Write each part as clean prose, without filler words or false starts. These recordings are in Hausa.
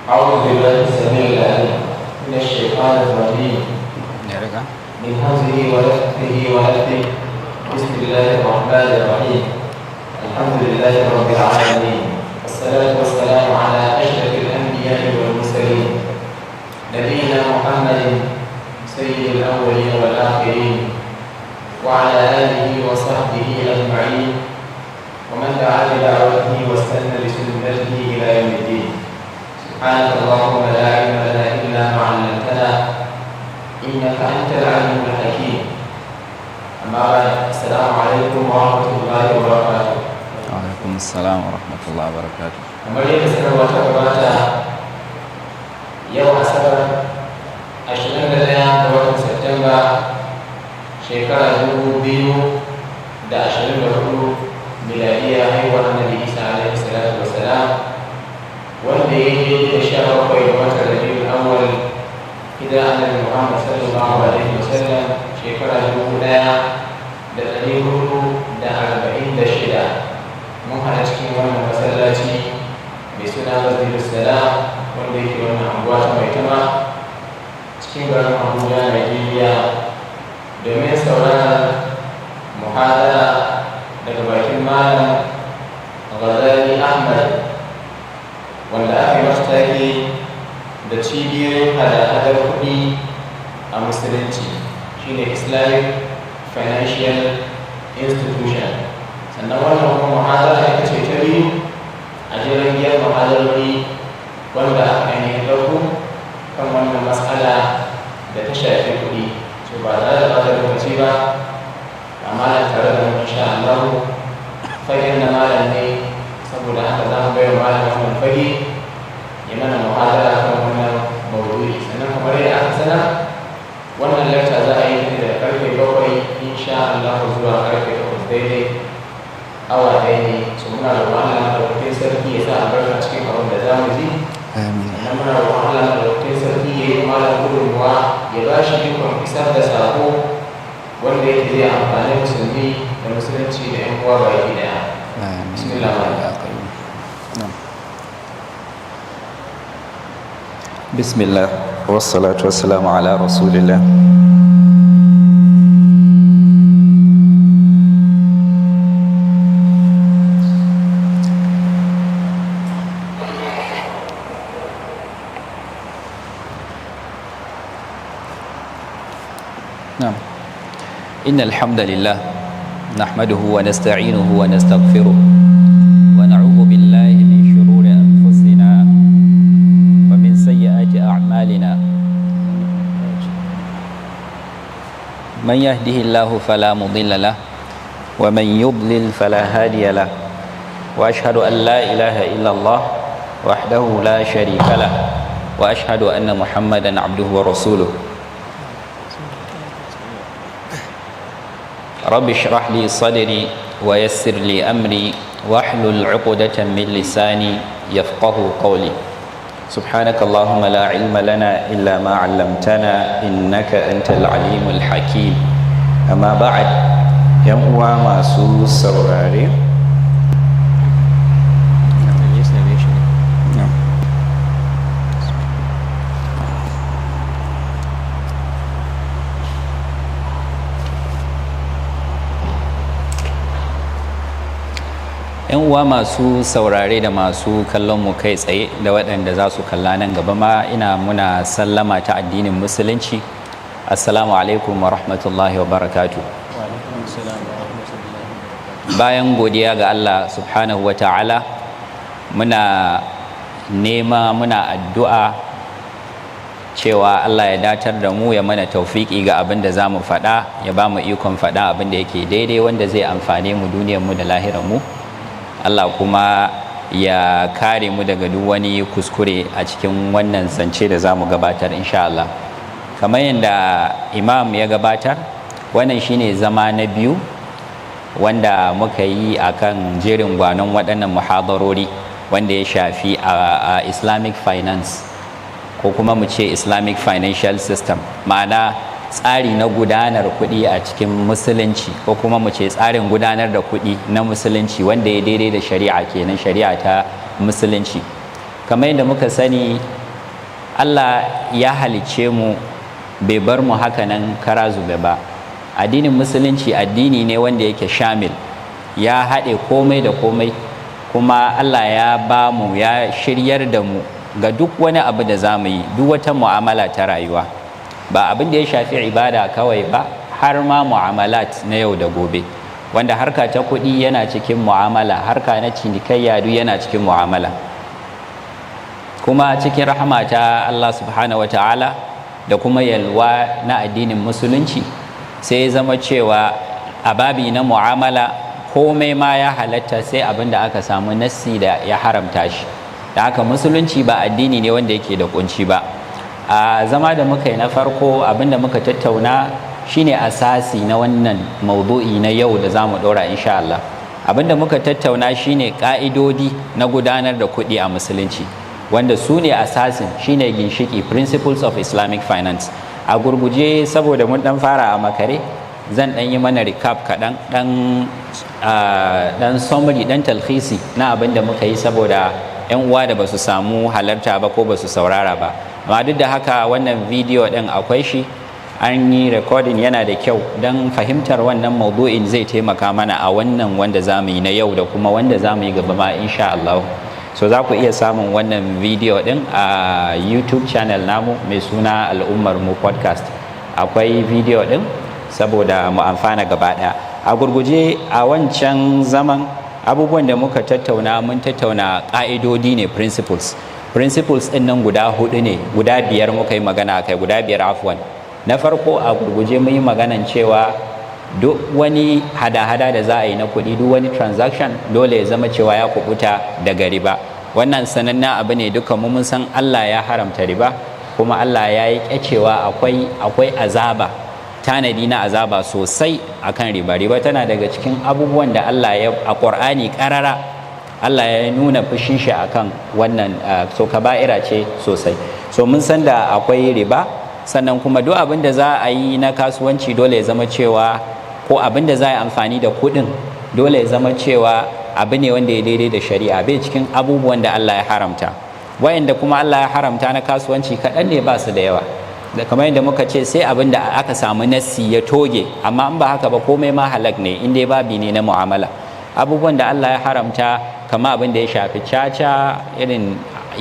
أعوذ بالله السميع العليم من الشيطان الرجيم من همزه ونفخه ونفثه. بسم الله الرحمن الرحيم. الحمد لله رب العالمين، والصلاة والسلام على أشرف الأنبياء والمرسلين، نبينا محمد سيد الأولين والآخرين، وعلى آله وصحبه أجمعين، ومن دعا بدعوته واستنى بسنته إلى يوم الدين. سبحانك اللهم لا علم لنا إلا ما علمتنا، إنك أنت العليم الحكيم. أما بعد، السلام عليكم ورحمة الله وبركاته. Alaikum assalam wa rahmatullahi wa barakatuh. Kamar yadda sanarwa ta gabata, yau Asabar, 21 ga watan Satumba, shekara 2024 miladiya, haihuwar Annabi Isa alaihi salatu wasalam, wanda ya yi daidai da 17 ga watan Rabiul Awwal, hijira Annabi Muhammad sallallahu alaihi wasallam, shekara 1446, mun haɗa cikin wannan masallaci mai suna Masjidus Salam, wanda yake wannan anguwa ta Maitama, cikin garin Abuja, Nigeria, domin sauraron muhadara daga bakin Malam Ghazali Ahmad, wanda aka yi masa take da cibiyoyin hada-hadar kuɗi a Musulunci, shine Islamic Financial Institution. Sannan wannan kuma muhadara ita ce ta biyu a jerin giyar muhadarori wanda aka ainihin ɗauko kan wannan matsala da ta shafi kuɗi. So ba tare da ɓata lokaci ba, amma na tare da mu insha Allah. Fagen na malam ne, saboda haka za mu bai wa malam wannan fage ya mana muhadara kan wannan maudu'i. Sannan kamar yadda aka sanar, wannan lecture za a yi ta ne daga karfe 7 insha Allah zuwa karfe 8 daidai, awa ɗaya ne. So muna roƙon Allah Madaukakin Sarki ya sa albarka cikin abin da za mu ji. Sannan muna roƙon Allah Madaukakin Sarki ya yi malam gudunmuwa, ya ba shi ikon isar da sako wanda yake zai amfani musulmi da Musulunci da 'yan uwa baki daya. Bismillah. نعم. بسم الله والصلاة والسلام على رسول الله. نعم، إن الحمد لله نحمده ونستعينه ونستغفره، ونعوذ بالله من شرور أنفسنا ومن سيئات أعمالنا. من يهده الله فلا مضل له، ومن يضلل فلا هادي له، وأشهد أن لا إله إلا الله وحده لا شريك له، وأشهد أن محمدا عبده ورسوله. رب اشرح لي صدري ويسر لي أمري واحلل عقدة من لساني يفقه قولي. سبحانك اللهم لا علم لنا إلا ما علمتنا، إنك أنت العليم الحكيم. أما بعد، 'yan uwa masu saurare. Yan uwa masu saurare da masu kallon mu kai tsaye da waɗanda za su kalla nan gaba ma, ina muna sallama ta addinin Musulunci. Assalamu alaikum wa rahmatullahi wa barakatu. Bayan godiya ga Allah subhanahu wa ta'ala, muna nema, muna addu'a cewa Allah ya datar da mu, ya mana taufiki ga abin da za mu faɗa, ya ba mu ikon faɗa abin da yake daidai, wanda zai amfane mu duniyar mu da lahirar mu. Allah kuma ya kare mu daga duk wani kuskure a cikin wannan zance da za mu gabatar insha Allah. Kamar yadda imam ya gabatar, wannan shine zama na biyu wanda muka yi akan jerin gwanon waɗannan muhadarori wanda ya shafi a Islamic finance, ko kuma mu ce Islamic financial system, ma'ana tsari na gudanar kuɗi a cikin Musulunci, ko kuma mu ce tsarin gudanar da kuɗi na Musulunci wanda ya daidai da shari'a kenan, shari'a ta Musulunci. Kamar yadda muka sani, Allah ya halicce mu, bai bar mu haka nan kara zube ba. Addinin Musulunci addini ne wanda yake shamil, ya haɗe komai da komai, kuma Allah ya ba mu, ya shiryar da mu ga duk wani abu da za mu yi, duk wata mu'amala ta rayuwa, ba abin da ya shafi ibada kawai ba, har ma mu'amalat na yau da gobe, wanda harka ta kuɗi yana cikin mu'amala, harka na cinikayya duk yana cikin mu'amala. Kuma cikin rahama ta Allah subhanahu wata'ala da kuma yalwa na addinin Musulunci, sai ya zama cewa a babi na mu'amala komai ma ya halatta, sai abin da aka samu nassi da ya haramta shi. Da haka Musulunci ba addini ne wanda yake da kunci ba. A zama da muka yi na farko, abin da muka tattauna shine asasi na wannan maudu'i na yau da za mu ɗora insha Allah. Abin da muka tattauna shine ƙa'idodi na gudanar da kuɗi a Musulunci, wanda su ne asasin, shine ginshiki, principles of Islamic finance. A gurguje, saboda mun dan fara a makare, zan dan yi mana recap kaɗan, dan summary, dan talhisi na abin da muka yi, saboda 'yan uwa da ba su samu halarta ba ko ba su saurara ba. Amma duk da haka, wannan bidiyo ɗin akwai shi, an yi recording. Yana da kyau don fahimtar wannan maudu'in, zai taimaka mana a wannan wanda za mu yi na yau da kuma wanda za mu yi gaba ma insha Allah. So za ku iya samun wannan bidiyo din a YouTube channel namu mai suna Al'ummar Mu Podcast. Akwai bidiyo din saboda mu amfana gaba daya. A gurguje, a wancan zaman abubuwan da muka tattauna, mun tattauna ƙa'idodi ne, principles. Principles ɗin nan guda hudu ne, guda biyar muka yi magana kai, guda biyar afwan. Na farko, a gurguje, mun yi maganan cewa duk wani hada-hada da za a yi na kuɗi, duk wani transaction, dole ya zama cewa ya kubuta daga riba. Wannan sanannen abu ne, duka mu mun san Allah ya haramta riba, kuma Allah ya yi cewa akwai azaba, tanadi na azaba sosai akan riba. Riba tana daga cikin abubuwan da Allah ya a Ƙur'ani ƙarara Allah ya nuna fushin shi akan wannan. So kaba'ira ce sosai. So mun san da akwai riba. Sannan kuma duk abin da za a yi na kasuwanci dole ya zama cewa, ko abin da za a yi amfani da kuɗin, dole ya zama cewa abu ne wanda ya daidai da shari'a, bai cikin abubuwan da Allah ya haramta. Wayanda kuma Allah ya haramta na kasuwanci kaɗan ne, ba su da yawa. Da kamar yadda muka ce, sai abin da aka samu nassi ya toge, amma in ba haka ba komai ma halak ne in dai babi ne na mu'amala. Abubuwan da Allah ya haramta kama abin da ya shafi caca, irin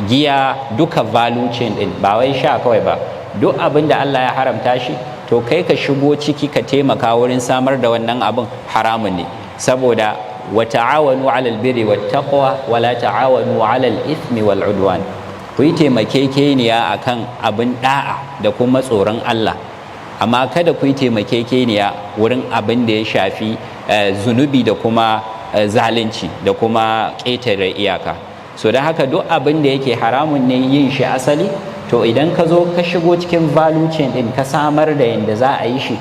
giya, duka value chain din, ba wai sha kawai ba. Duk abin da Allah ya haramta shi, to kai ka shigo ciki ka taimaka wurin samar da wannan abin haramun ne, saboda wa ta'awanu 'alal birri wat taqwa wa la ta'awanu 'alal ithmi wal 'udwan. Ku yi taimakekeniya akan abin da'a da kuma tsoron Allah, amma kada ku yi taimakekeniya wurin abin da ya shafi zunubi da kuma zalunci da kuma ƙetare iyaka. So don haka duk abin da yake haramun ne yin shi asali, to idan ka zo ka shigo cikin value chain din, ka samar da yadda za a yi shi,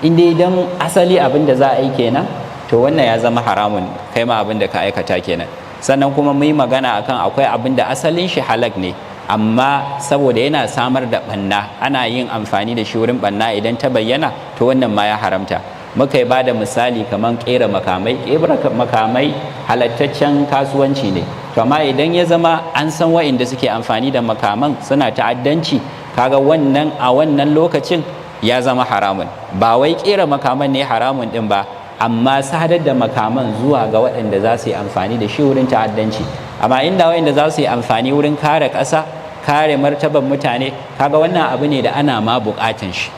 inda idan asali abin da za a yi kenan, to wannan ya zama haramun, kai ma abin da ka aikata kenan. Sannan kuma mu yi magana akan akwai abin da asalin shi halak ne, amma saboda yana samar da banna, ana yin amfani da shi wurin banna, idan ta bayyana to wannan ma ya haramta. Muka yi bada misali kamar kera makamai. Kera makamai halattaccen kasuwanci ne, to amma idan ya zama an san wa'inda suke amfani da makaman suna ta'addanci, kaga wannan a wannan lokacin ya zama haramun. Ba wai kera makaman ne haramun din ba, amma sadar da makaman zuwa ga waɗanda za su yi amfani da shi wurin ta'addanci. Amma inda waɗanda za su yi amfani wurin kare ƙasa, kare martaban mutane, kaga wannan abu ne da ana ma buƙatan shi,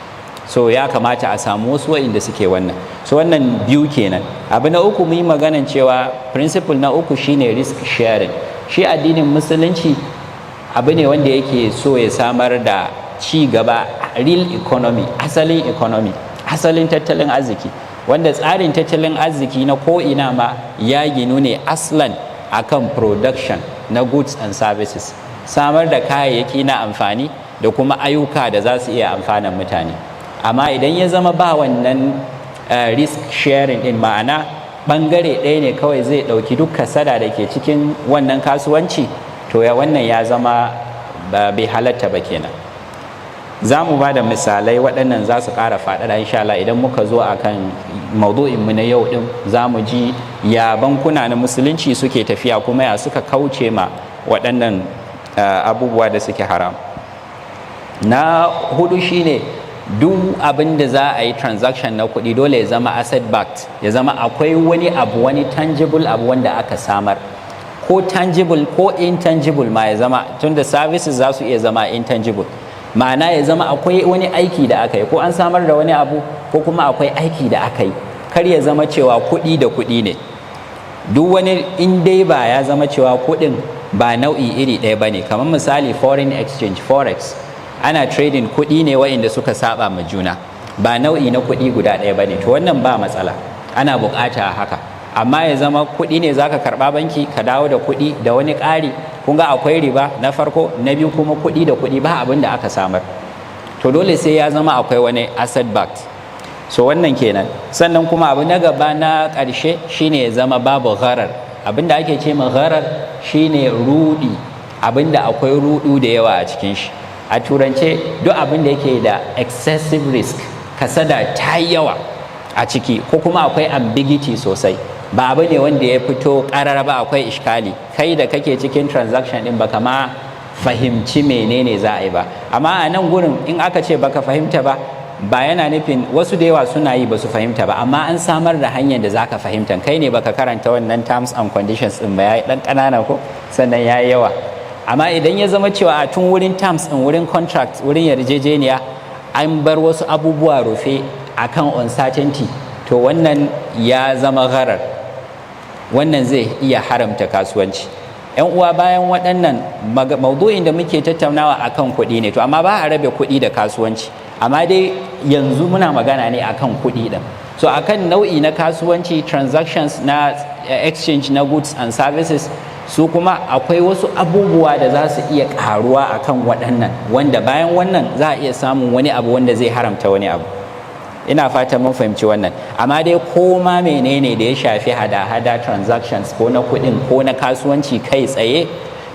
so ya kamata a samu wasu waɗanda suke wannan. So wannan biyu kenan. Abu na uku, mu yi maganan cewa principle na uku shine risk sharing. Shi addinin Musulunci abu ne wanda yake so ya samar da ci gaba, real economy, asalin economy, asalin tattalin arziki, wanda tsarin tattalin arziki na ko'ina ma ya ginu ne aslan akan production na goods and services, samar da kayayyaki na amfani da kuma ayyuka da za su iya amfanan mutane. Amma idan ya zama ba wannan risk sharing din, ma'ana bangare ɗaya ne kawai zai ɗauki duk kasada da ke cikin wannan kasuwanci, to ya wannan ya zama bai halatta ba kenan. Za mu ba da misalai, waɗannan za su ƙara faɗaɗa insha Allah idan muka zo a kan maudu'inmu na yau ɗin. Za mu ji ya bankuna na Musulunci suke tafiya, kuma ya suka kauce ma waɗannan abubuwa da suke haram. Na hudu shine duk abin da za a yi transaction na kuɗi, dole ya zama asset backed, ya zama akwai wani abu, wani tangible abu wanda aka samar, ko tangible ko intangible ma ya zama, tunda services za su iya zama intangible. Ma'ana, ya zama akwai wani aiki da aka yi, ko an samar da wani abu, ko kuma akwai aiki da aka yi. Kar ya zama cewa kuɗi da kuɗi ne. Duk wani in dai ba ya zama cewa kuɗin ba nau'i iri ɗaya ba ne, kamar misali foreign exchange, forex, ana trading kuɗi ne wa'inda suka saba ma juna, ba nau'i na kuɗi guda ɗaya ba ne, to wannan ba matsala, ana buƙata haka. Amma ya zama kuɗi ne zaka karɓa banki, ka dawo da kuɗi da wani ƙari, kun ga akwai riba na farko. Na biyu kuma, kuɗi da kuɗi, ba abin da aka samar. To dole sai ya zama akwai wani asset backed. So wannan kenan. Sannan kuma abu na gaba, na ƙarshe, shine ya zama babu gharar. Abin da ake ce ma gharar shine rudi, abin da akwai rudu da yawa a cikin shi. A turance, duk abin da yake da excessive risk, kasada ta yawa a ciki, ko kuma akwai ambiguity sosai, ba abu ne wanda ya fito ƙarar ba, akwai ishkali, kai da kake cikin transaction din baka ma fahimci menene za a yi ba. Amma a nan gurin, in aka ce baka fahimta ba, ba yana nufin wasu da yawa suna yi ba su fahimta ba, amma an samar da hanyar da zaka fahimta. Kai ne baka karanta wannan terms and conditions din ba, yayi dan ƙanana ko sannan yayi yawa. Amma idan ya zama cewa a tun wurin terms din, wurin contract, wurin yarjejeniya, an bar wasu abubuwa rufe akan uncertainty, to wannan ya zama gharar, wannan zai iya haramta kasuwanci. Yan uwa, bayan waɗannan, maudu'in da muke tattaunawa akan kuɗi ne, to amma ba a rabe kuɗi da kasuwanci. Amma dai yanzu muna magana ne akan kuɗi ɗin. So akan nau'i na kasuwanci, transactions na exchange na goods and services, su kuma akwai wasu abubuwa da za su iya ƙaruwa akan waɗannan, wanda bayan wannan za a iya samun wani abu wanda zai haramta wani abu. Ina fatan mun fahimci wannan. Amma dai ko ma menene da ya shafi hada-hada, transactions, ko na kuɗin ko na kasuwanci kai tsaye,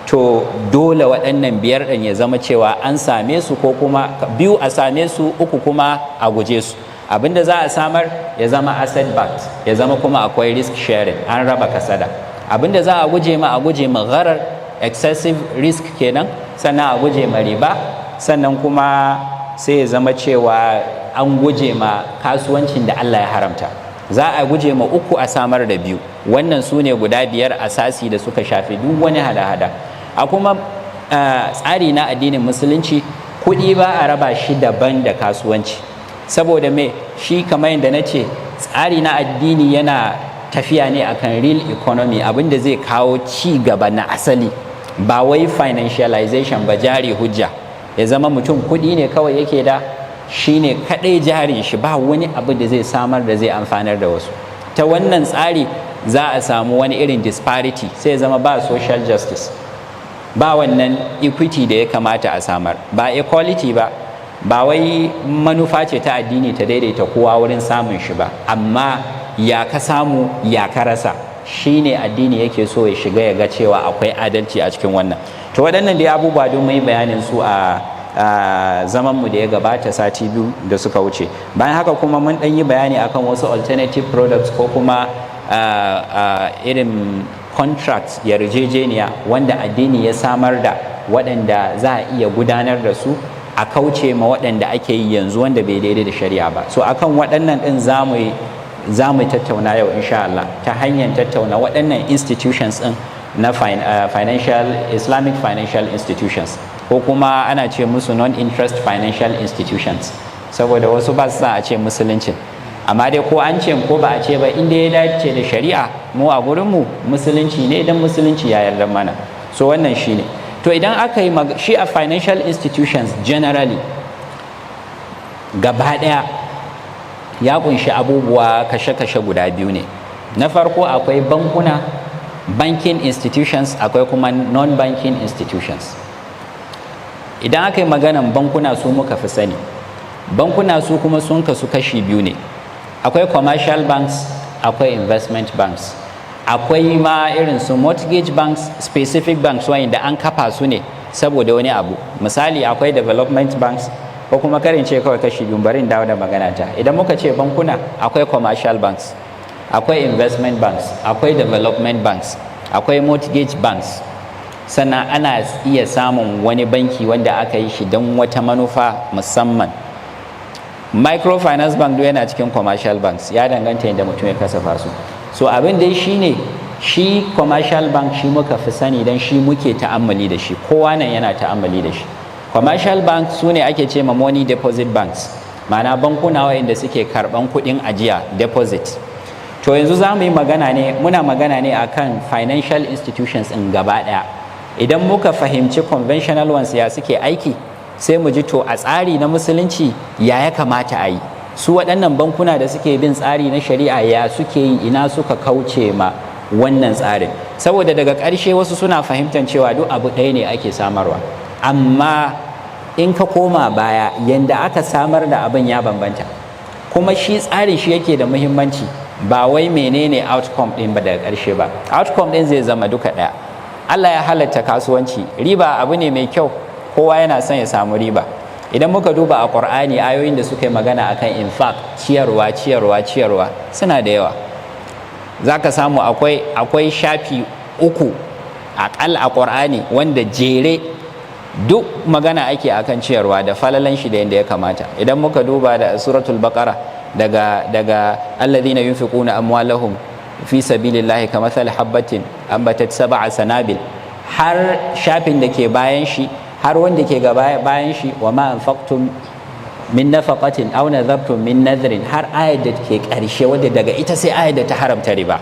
to dole waɗannan biyar ɗin ya zama cewa an same su, ko kuma biyu a same su, uku kuma a guje su. Abinda za a samar ya zama asset backed, ya zama kuma akwai risk sharing, an raba kasada. Abinda za a guje ma, a guje ma gharar, excessive risk kenan, sannan a guje ma riba, sannan kuma sai ya zama cewa an guje ma kasuwancin da Allah ya haramta. Za a guje ma uku, a samar da biyu. Wannan su ne guda biyar asasi da suka shafi duk wani hada-hada. A kuma tsari na addinin Musulunci, kuɗi ba a raba shi daban da kasuwanci. Saboda me? Shi, kamar yadda na ce, tsari na addini yana tafiya ne akan real economy, abinda zai kawo ci gaba na asali, ba wai financialization ba, jari hujja, ya zama mutum kuɗi ne kawai yake da shi, ne kaɗai jarin shi, ba wani abu da zai samar da zai amfanar da wasu. Ta wannan tsari za a samu wani irin disparity, sai zama ba social justice, ba wannan equity da ya kamata a samar, ba equality ba. Ba wai manufa ce ta addini ta daidaita kowa wurin samun shi ba, amma ya ka samu, ya ka rasa, shine addini yake so ya shiga, ya ga cewa akwai adalci a cikin wannan. To waɗannan dai abubuwa don mu yi bayanin su a zaman mu da ya gabata sati 2 da suka wuce. Bayan haka kuma mun ɗan yi bayani akan wasu alternative products, ko kuma irin contracts, yarjejeniya wanda addini ya samar da waɗanda za a iya gudanar da su a kauce ma waɗanda ake yi yanzu wanda bai daidai da shari'a ba. So akan waɗannan ɗin za mu tattauna yau, insha Allah, ta hanyar tattauna waɗannan institutions ɗin na financial, Islamic financial institutions, ko kuma ana ce musu non-interest financial institutions, saboda wasu ba su sa a ce Musuluncin. Amma dai ko an ce ko ba a ce ba, inda ya dace da shari'a, mu a gurinmu Musulunci ne, idan Musulunci ya yarda mana. So wannan shine. To idan aka yi shi a financial institutions generally, gaba ɗaya ya kunshi abubuwa kashe-kashe guda biyu ne. Na farko akwai bankuna, banking institutions, akwai kuma non-banking institutions. Idan aka yi maganan bankuna, su muka fi sani. Bankuna su kuma sun kasu kashi biyu ne: akwai commercial banks, akwai investment banks, akwai ma irin su mortgage banks, specific banks wanda an kafa su ne saboda wani abu. Misali, akwai development banks, ko kuma karin ce kawai kashi biyu. Bari in dawo da magana ta. Idan muka ce bankuna, akwai commercial banks, akwai investment banks, akwai development banks, akwai mortgage banks. Sannan ana iya samun wani banki wanda aka yi shi don wata manufa musamman. Microfinance bank duk yana cikin commercial banks, ya danganta yadda mutum ya kasafa su. So abin dai shine, shi commercial bank shi muka fi sani don shi muke ta'ammali da shi, kowa nan yana ta'ammali da shi. Commercial bank su ne ake ce ma money deposit banks, ma'ana bankuna waɗanda suke karɓan kuɗin ajiya, deposit. To yanzu za mu yi magana ne, muna magana ne akan financial institutions in gaba ɗaya. Idan muka fahimci conventional ones ya suke aiki, sai mu ji to a tsari na Musulunci ya kamata a yi su waɗannan bankuna da suke bin tsari na shari'a, ya suke yi, ina suka kauce ma wannan tsarin. Saboda daga ƙarshe wasu suna fahimtar cewa duk abu ɗaya ne ake samarwa, amma in ka koma baya, yanda aka samar da abin ya bambanta. Kuma shi tsarin shi yake da muhimmanci, ba wai menene outcome ɗin ba daga ƙarshe ba. Outcome ɗin zai zama duka ɗaya. Allah ya halatta kasuwanci. Riba abu ne mai kyau, kowa yana son ya samu riba. Idan muka duba a Ƙur'ani, ayoyin da suka yi magana akan infaq, ciyarwa, ciyarwa, ciyarwa, suna da yawa. Za ka samu akwai shafi uku aƙalla a Ƙur'ani wanda jere duk magana ake akan ciyarwa da falalan shi da yadda ya kamata. Idan muka duba da Suratul Baqara, daga الذين ينفقون أموالهم في سبيل الله كمثل حبة أنبتت سبع سنابل, har shafin da ke bayan shi, har wanda ke gaba bayan shi, وما أنفقتم من نفقة أو نذرتم من نذر, har ayar da ke ƙarshe wadda daga ita sai ayar da ta haramta riba,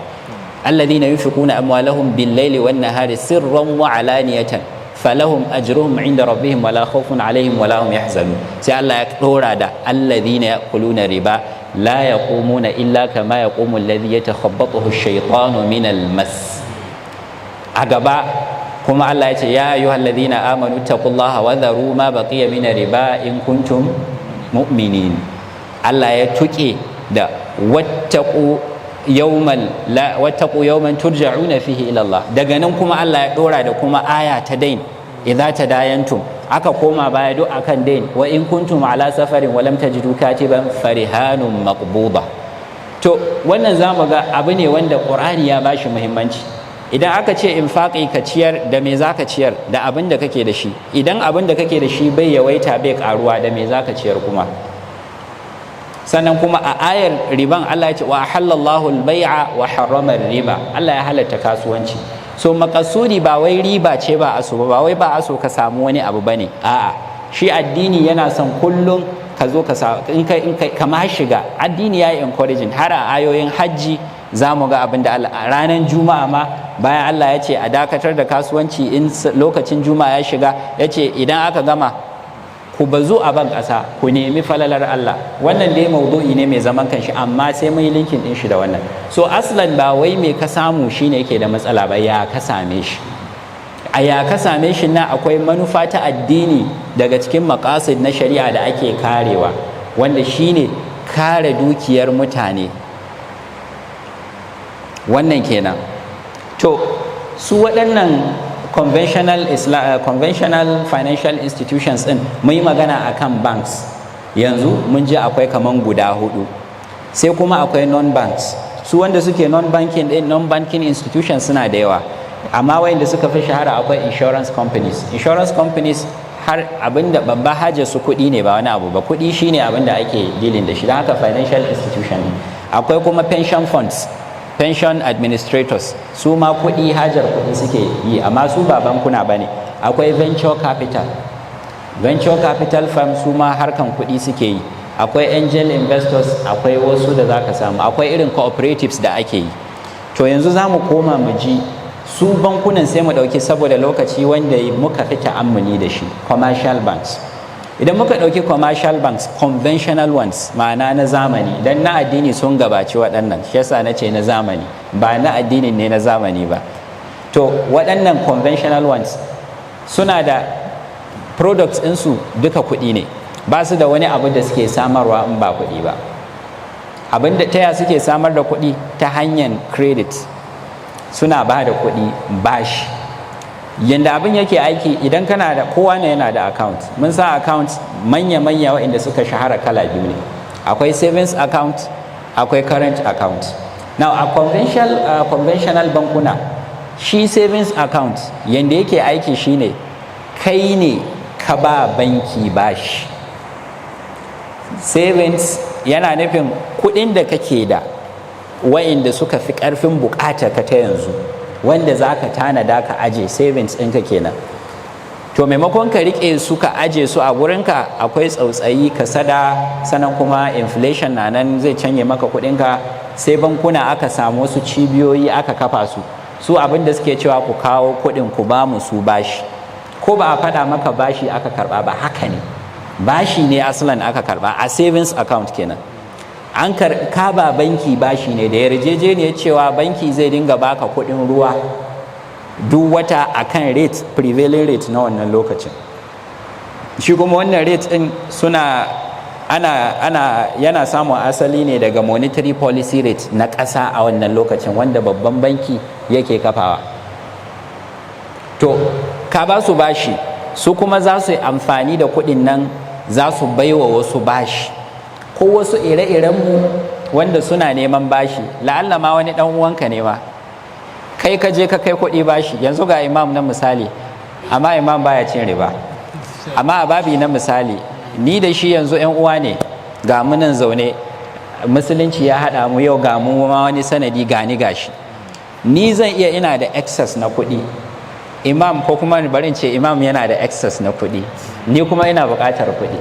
الذين ينفقون أموالهم بالليل والنهار سرا وعلانية فلهم أجرهم عند ربهم ولا خوف عليهم ولا هم يحزنون. Sai Allah ya dora da الذين يأكلون الربا لا يقومون إلا كما يقوم الذي يتخبطه الشيطان من المس. A gaba kuma Allah ya ce يا أيها الذين آمنوا اتقوا الله وذروا ما بقي من الربا إن كنتم مؤمنين. Allah ya tuke da واتقوا يوما لا واتقوا يوما ترجعون فيه إلى الله. Daga nan kuma Allah ya dora da kuma aya ta dain, إذا تداينتم. Aka koma baya duk akan dain, وإن كنتم على سفر ولم تجدوا كاتبا فرهان مقبوضة. To wannan zamu ga abu ne wanda Qur'ani ya bashi muhimmanci. Idan aka ce infaqi, ka ciyar, da me zaka ciyar? Da abin da kake da shi. Idan abin da kake da shi bai yawaita, bai karuwa, da me zaka ciyar kuma? Sannan kuma a ayar riban Allah ya ce وأحل الله البيع وحرم الربا. Allah ya halatta kasuwanci. So makasudi ba wai riba ce ba aso ba wai ba aso ka samu wani abu bane. A'a, shi addini yana son kullum ka zo ka sa in ka kama shiga addini ya yi encouraging. Har a ayoyin hajji za mu ga abin da Allah, ranar Juma'a ma, bayan Allah ya ce a dakatar da kasuwanci in lokacin Juma'a ya shiga, ya ce idan aka gama ku bazu a ban ƙasa ku nemi falalar Allah. Wannan dai maudu'i ne mai zaman kanshi, amma sai mun yi linking din shi da wannan. So aslan ba wai me ka samu shine yake da matsala ba, ya ka same shi. A ya ka same shi na akwai manufa ta addini daga cikin maqasid na shari'a da ake karewa, wanda shine kare dukiyar mutane. Wannan kenan. To su waɗannan conventional financial institutions din, mun yi magana akan banks yanzu, mun ji akwai kaman guda hudu. Sai kuma akwai non-banks. Su wanda suke non-banking din, non-banking institutions, suna da yawa, amma wayanda suka fi shahara akwai insurance companies. Insurance companies har abinda babba haja su kuɗi ne, ba wani abu ba. Kuɗi shine abinda ake dealing da shi, don haka financial institution ne. Akwai kuma pension funds, pension administrators, su ma kuɗi, hajar kuɗi suke yi, amma su ba bankuna ba ne. Akwai venture capital, venture capital firm, su ma harkan kuɗi suke yi. Akwai angel investors, akwai wasu da za ka samu, akwai irin cooperatives da ake yi. To yanzu za mu koma mu ji su bankunan, sai mu ɗauki, saboda lokaci, wanda muka fi ta'ammuli da shi, commercial banks. Idan muka ɗauki commercial banks, conventional ones, ma'ana na zamani, dan na addini sun gabaci waɗannan, shi yasa na ce na zamani, ba na addinin ne na zamani ba. To waɗannan conventional ones suna da products ɗinsu duka kuɗi ne, ba su da wani abu da suke samarwa in ba kuɗi ba. Abin da taya suke samar da kuɗi? Ta hanyar credit, suna ba da kuɗi bashi. Yanda abin yake aiki, idan kana da, kowa ne yana da account. Mun sa account manya-manya waɗanda suka shahara kala biyu ne: akwai savings account, akwai current account. Now a conventional bankuna Shi savings account yanda yake aiki shine, kai ne ka ba banki bashi. Savings yana nufin kudin da kake da wa'inda suka fi karfin bukatar ka ta yanzu, wanda za ka tanada ka aje, savings ɗinka kenan. To, maimakon ka rike su ka aje su a wurinka, akwai tsautsayi, kasada, sannan kuma inflation na nan zai canye maka kudinka. Sai bankuna aka samu wasu cibiyoyi aka kafa su. Su abin da suke cewa, ku kawo kudin ku ba mu su bashi. Ko ba a faɗa maka bashi aka karba ba, haka ne, bashi ne asalan aka karba a savings account kenan. An ka ba banki bashi ne da yarjejeniyar cewa banki zai dinga baka kudin ruwa duk wata akan rate, prevailing rate na wannan lokacin. Shi kuma wannan rate din suna ana ana yana samun asali ne daga monetary policy rate na ƙasa a wannan lokacin, wanda babban banki yake kafawa. To, ka ba su bashi, su kuma za su yi amfani da kuɗin nan, za su baiwa wasu bashi ko wasu ire-irenmu wanda suna neman bashi. La'alla ma wani ɗan uwanka ne ma kai ka je ka kai kuɗi bashi. Yanzu ga Imam na misali, amma Imam baya cin riba. Amma a babi na misali, ni da shi yanzu 'yan uwa ne, ga munan zaune, Musulunci ya haɗa mu yau, ga mu ma wani sanadi gani gashi. Ni zan iya, ina da excess na kuɗi, Imam, ko kuma barin ce Imam yana da excess na kuɗi, ni kuma ina buƙatar kuɗi.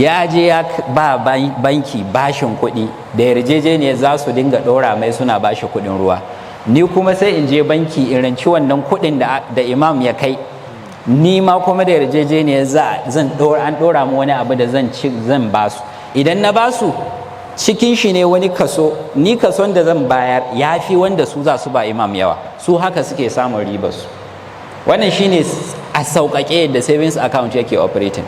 Ya je ya ba banki bashin kuɗi da yarjejeniyar za su dinga ɗora mai, suna bashi kuɗin ruwa. Ni kuma sai in je banki in ranci wannan kuɗin da Imam ya kai. Ni ma kuma da yarjejeniyar zan ɗora, an ɗora mu wani abu da zan ci, zan basu. Idan na basu, cikin shi ne wani kaso, ni kason da zan bayar ya fi wanda su za su ba Imam yawa. Su haka suke samun ribar su. Wannan shine a sauƙaƙe da savings account yake operating.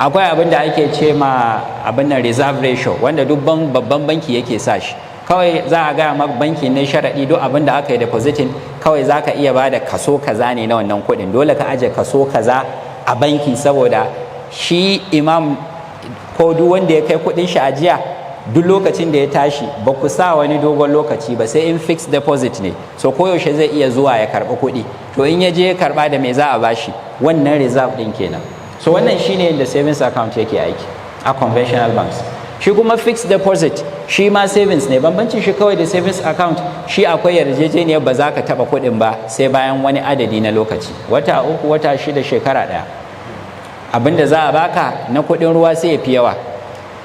Akwai abin da ake ce ma abin nan reserve ratio, wanda duk babban banki yake sa shi. Kawai za a gaya maka banki ne sharaɗi, duk abin da aka yi depositing, kawai za ka iya ba da kaso kaza ne na wannan kuɗin. Dole ka aje kaso kaza a banki, saboda shi Imam ko duk wanda ya kai kuɗin shi ajiya, duk lokacin da ya tashi, ba ku sa wani dogon lokaci ba, sai in fixed deposit ne, so koyaushe zai iya zuwa ya karɓi kuɗi. To, in ya je ya karɓa, da me za a bashi? Wannan reserve ɗin kenan. So wannan shine yadda savings account yake aiki a conventional banks. Shi kuma fixed deposit, shi ma savings ne. Bambancin shi kawai da savings account, shi akwai yarjejeniyar ba za ka taɓa kuɗin ba sai bayan wani adadi na lokaci, wata 3, wata 6, shekara ɗaya. Abinda za a baka na kuɗin ruwa sai ya fi yawa.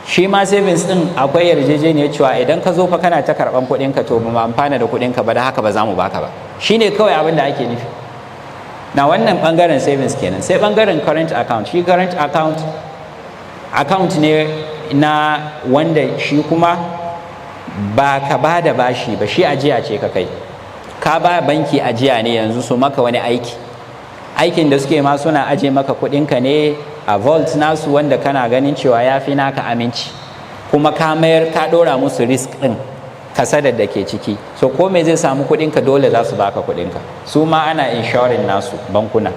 Shi ma savings din akwai yarjejeniyar cewa idan ka zo fa kana ta karɓan kuɗinka, to ba mu amfana da kuɗinka ba, da haka ba za mu baka ba. Shine kawai abin da ake nufi na wannan bangaren savings kenan. Sai bangaren current account. Shi current account, account ne na wanda shi kuma ba ka ba da bashi ba, shi ajiya ce ka kai. Ka ba banki ajiya ne yanzu su maka wani aiki. Aikin da suke ma, suna aje maka kuɗinka ne a vault nasu, wanda kana ganin cewa ya fi naka aminci, kuma ka mayar ka ɗora musu risk ɗin kasadar da ke ciki. So ko me zai samu kuɗinka, dole za su baka kuɗinka. Su ma ana insuring nasu bankuna.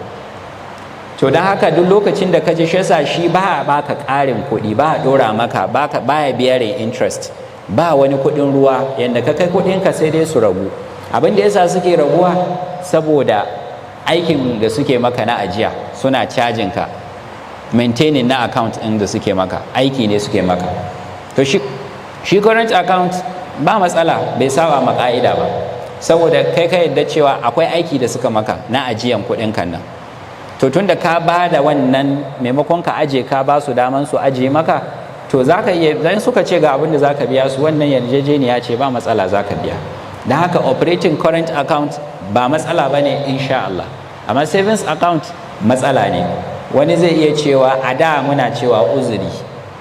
To, don haka duk lokacin da ka ji shi, shi ba a baka ƙarin kuɗi ba, a ɗora maka baya bearing interest, ba wani kuɗin ruwa. Yadda ka kai kuɗinka, sai dai su ragu. Abin da yasa suke raguwa, saboda aikin da suke maka na ajiya, suna cajin ka maintaining na account ɗin da suke maka, aiki ne suke maka. To, shi current account ba matsala, bai saba ma ka'ida ba, saboda kai ka yadda cewa akwai aiki da suka maka na ajiyan kuɗin kan nan. To, tunda ka ba da wannan, maimakon ka aje, ka ba su daman su aje maka, to za ka iya, dan suka ce ga abin da za ka biya su, wannan yarjejeniya ce, ba matsala, za ka biya. Don haka operating current account ba matsala ba ne, insha Allah. Amma savings account matsala ne. Wani zai iya cewa a da muna cewa uzuri,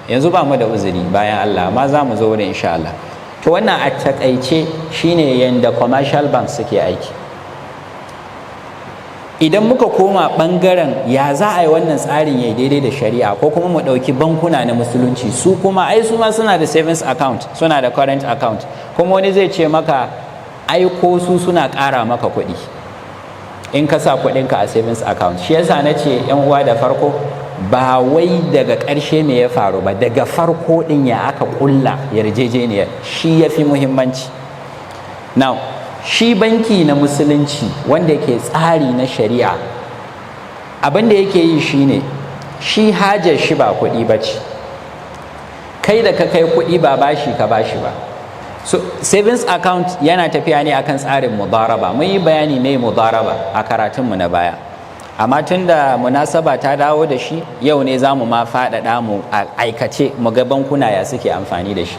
yanzu ba mu da uzuri bayan Allah, amma za mu zo wurin, insha Allah. To, wannan a takaice shine yanda commercial banks suke aiki. Idan muka koma ɓangaren ya za a yi wannan tsarin ya daidai da shari'a, ko kuma mu ɗauki bankuna na Musulunci, su kuma ai su ma suna da savings account, suna da current account. Kuma wani zai ce maka ai ko su suna ƙara maka kuɗi in ka sa kuɗinka a savings account. Shi yasa na ce, yan uwa, da farko ba wai daga ƙarshe me ya faru ba, daga farko ɗin ya aka ƙulla yarjejeniyar, shi ya fi muhimmanci. Now, Shi banki na Musulunci wanda ke tsari na shari'a, abin da yake yi shine, shi hajar shi ba kuɗi ba ce. Kai da ka kai kuɗi, ba bashi ka bashi ba. So savings account yana tafiya ne akan tsarin mudaraba. Mun yi bayani mai mudaraba a karatunmu na baya, amma tun da munasaba ta dawo da shi, yau ne za mu ma faɗaɗa mu a aikace, mu ga bankuna ya suke amfani da shi.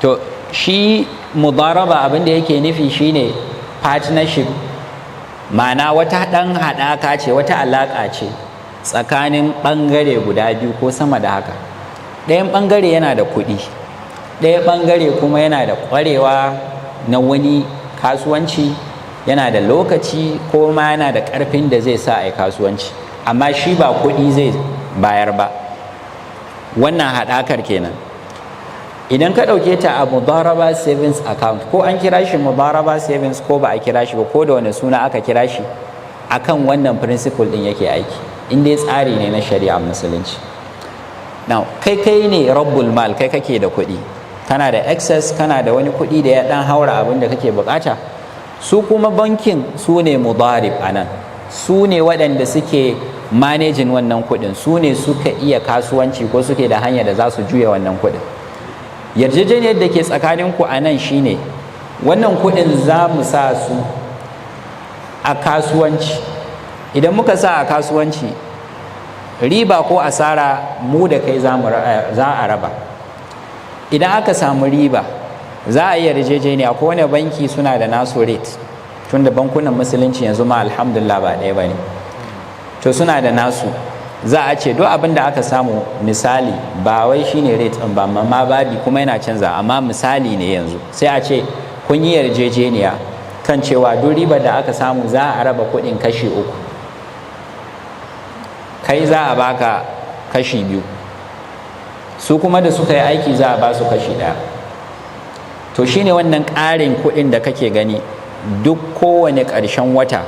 To, shi mudaraba abin da yake nufi shine partnership, ma'ana wata ɗan haɗaka ce, wata alaƙa ce tsakanin ɓangare guda biyu ko sama da haka. Ɗayan ɓangare yana da kuɗi, ɗaya ɓangare kuma yana da ƙwarewa na wani kasuwanci, yana da lokaci, ko ma yana da ƙarfin da zai sa a yi kasuwanci, amma shi ba kuɗi zai bayar ba. Wannan haɗakar kenan. Idan ka ɗauke ta a mudaraba savings account, ko an kira shi mudaraba savings ko ba a kira shi ba, ko da wani suna aka kira shi, akan wannan principle ɗin yake aiki, in dai tsari ne na shari'a Musulunci. Now, kai kai ne rabbul mal, kai kake da kuɗi, kana da excess, kana da wani kuɗi da ya ɗan haura abin da kake bukata. Su kuma bankin su ne mudarib a nan, su ne waɗanda suke managing wannan kuɗin, su ne suka iya kasuwanci ko suke da hanya da za su juya wannan kuɗin. Yarjejeniyar da ke tsakaninku a nan shine, wannan kuɗin za mu sa su a kasuwanci. Idan muka sa a kasuwanci, riba ko asara, mu da kai za a raba. Idan aka samu riba, za a yi yarjejeniya. Ko wani banki suna da nasu rate, tunda bankunan Musulunci yanzu ma, alhamdulillah, ba ɗaya ba ne. To, suna da nasu. Za a ce duk abin da aka samu, misali, ba wai shine rate ɗin ba, amma babi kuma yana canza, amma misali ne yanzu, sai a ce kun yi yarjejeniya kan cewa duk ribar da aka samu, za a raba kuɗin kashi uku. Kai za a baka kashi biyu, su kuma da suka yi aiki za a ba su kashi ɗaya. To, shine wannan ƙarin kuɗin da kake gani duk kowane ƙarshen wata,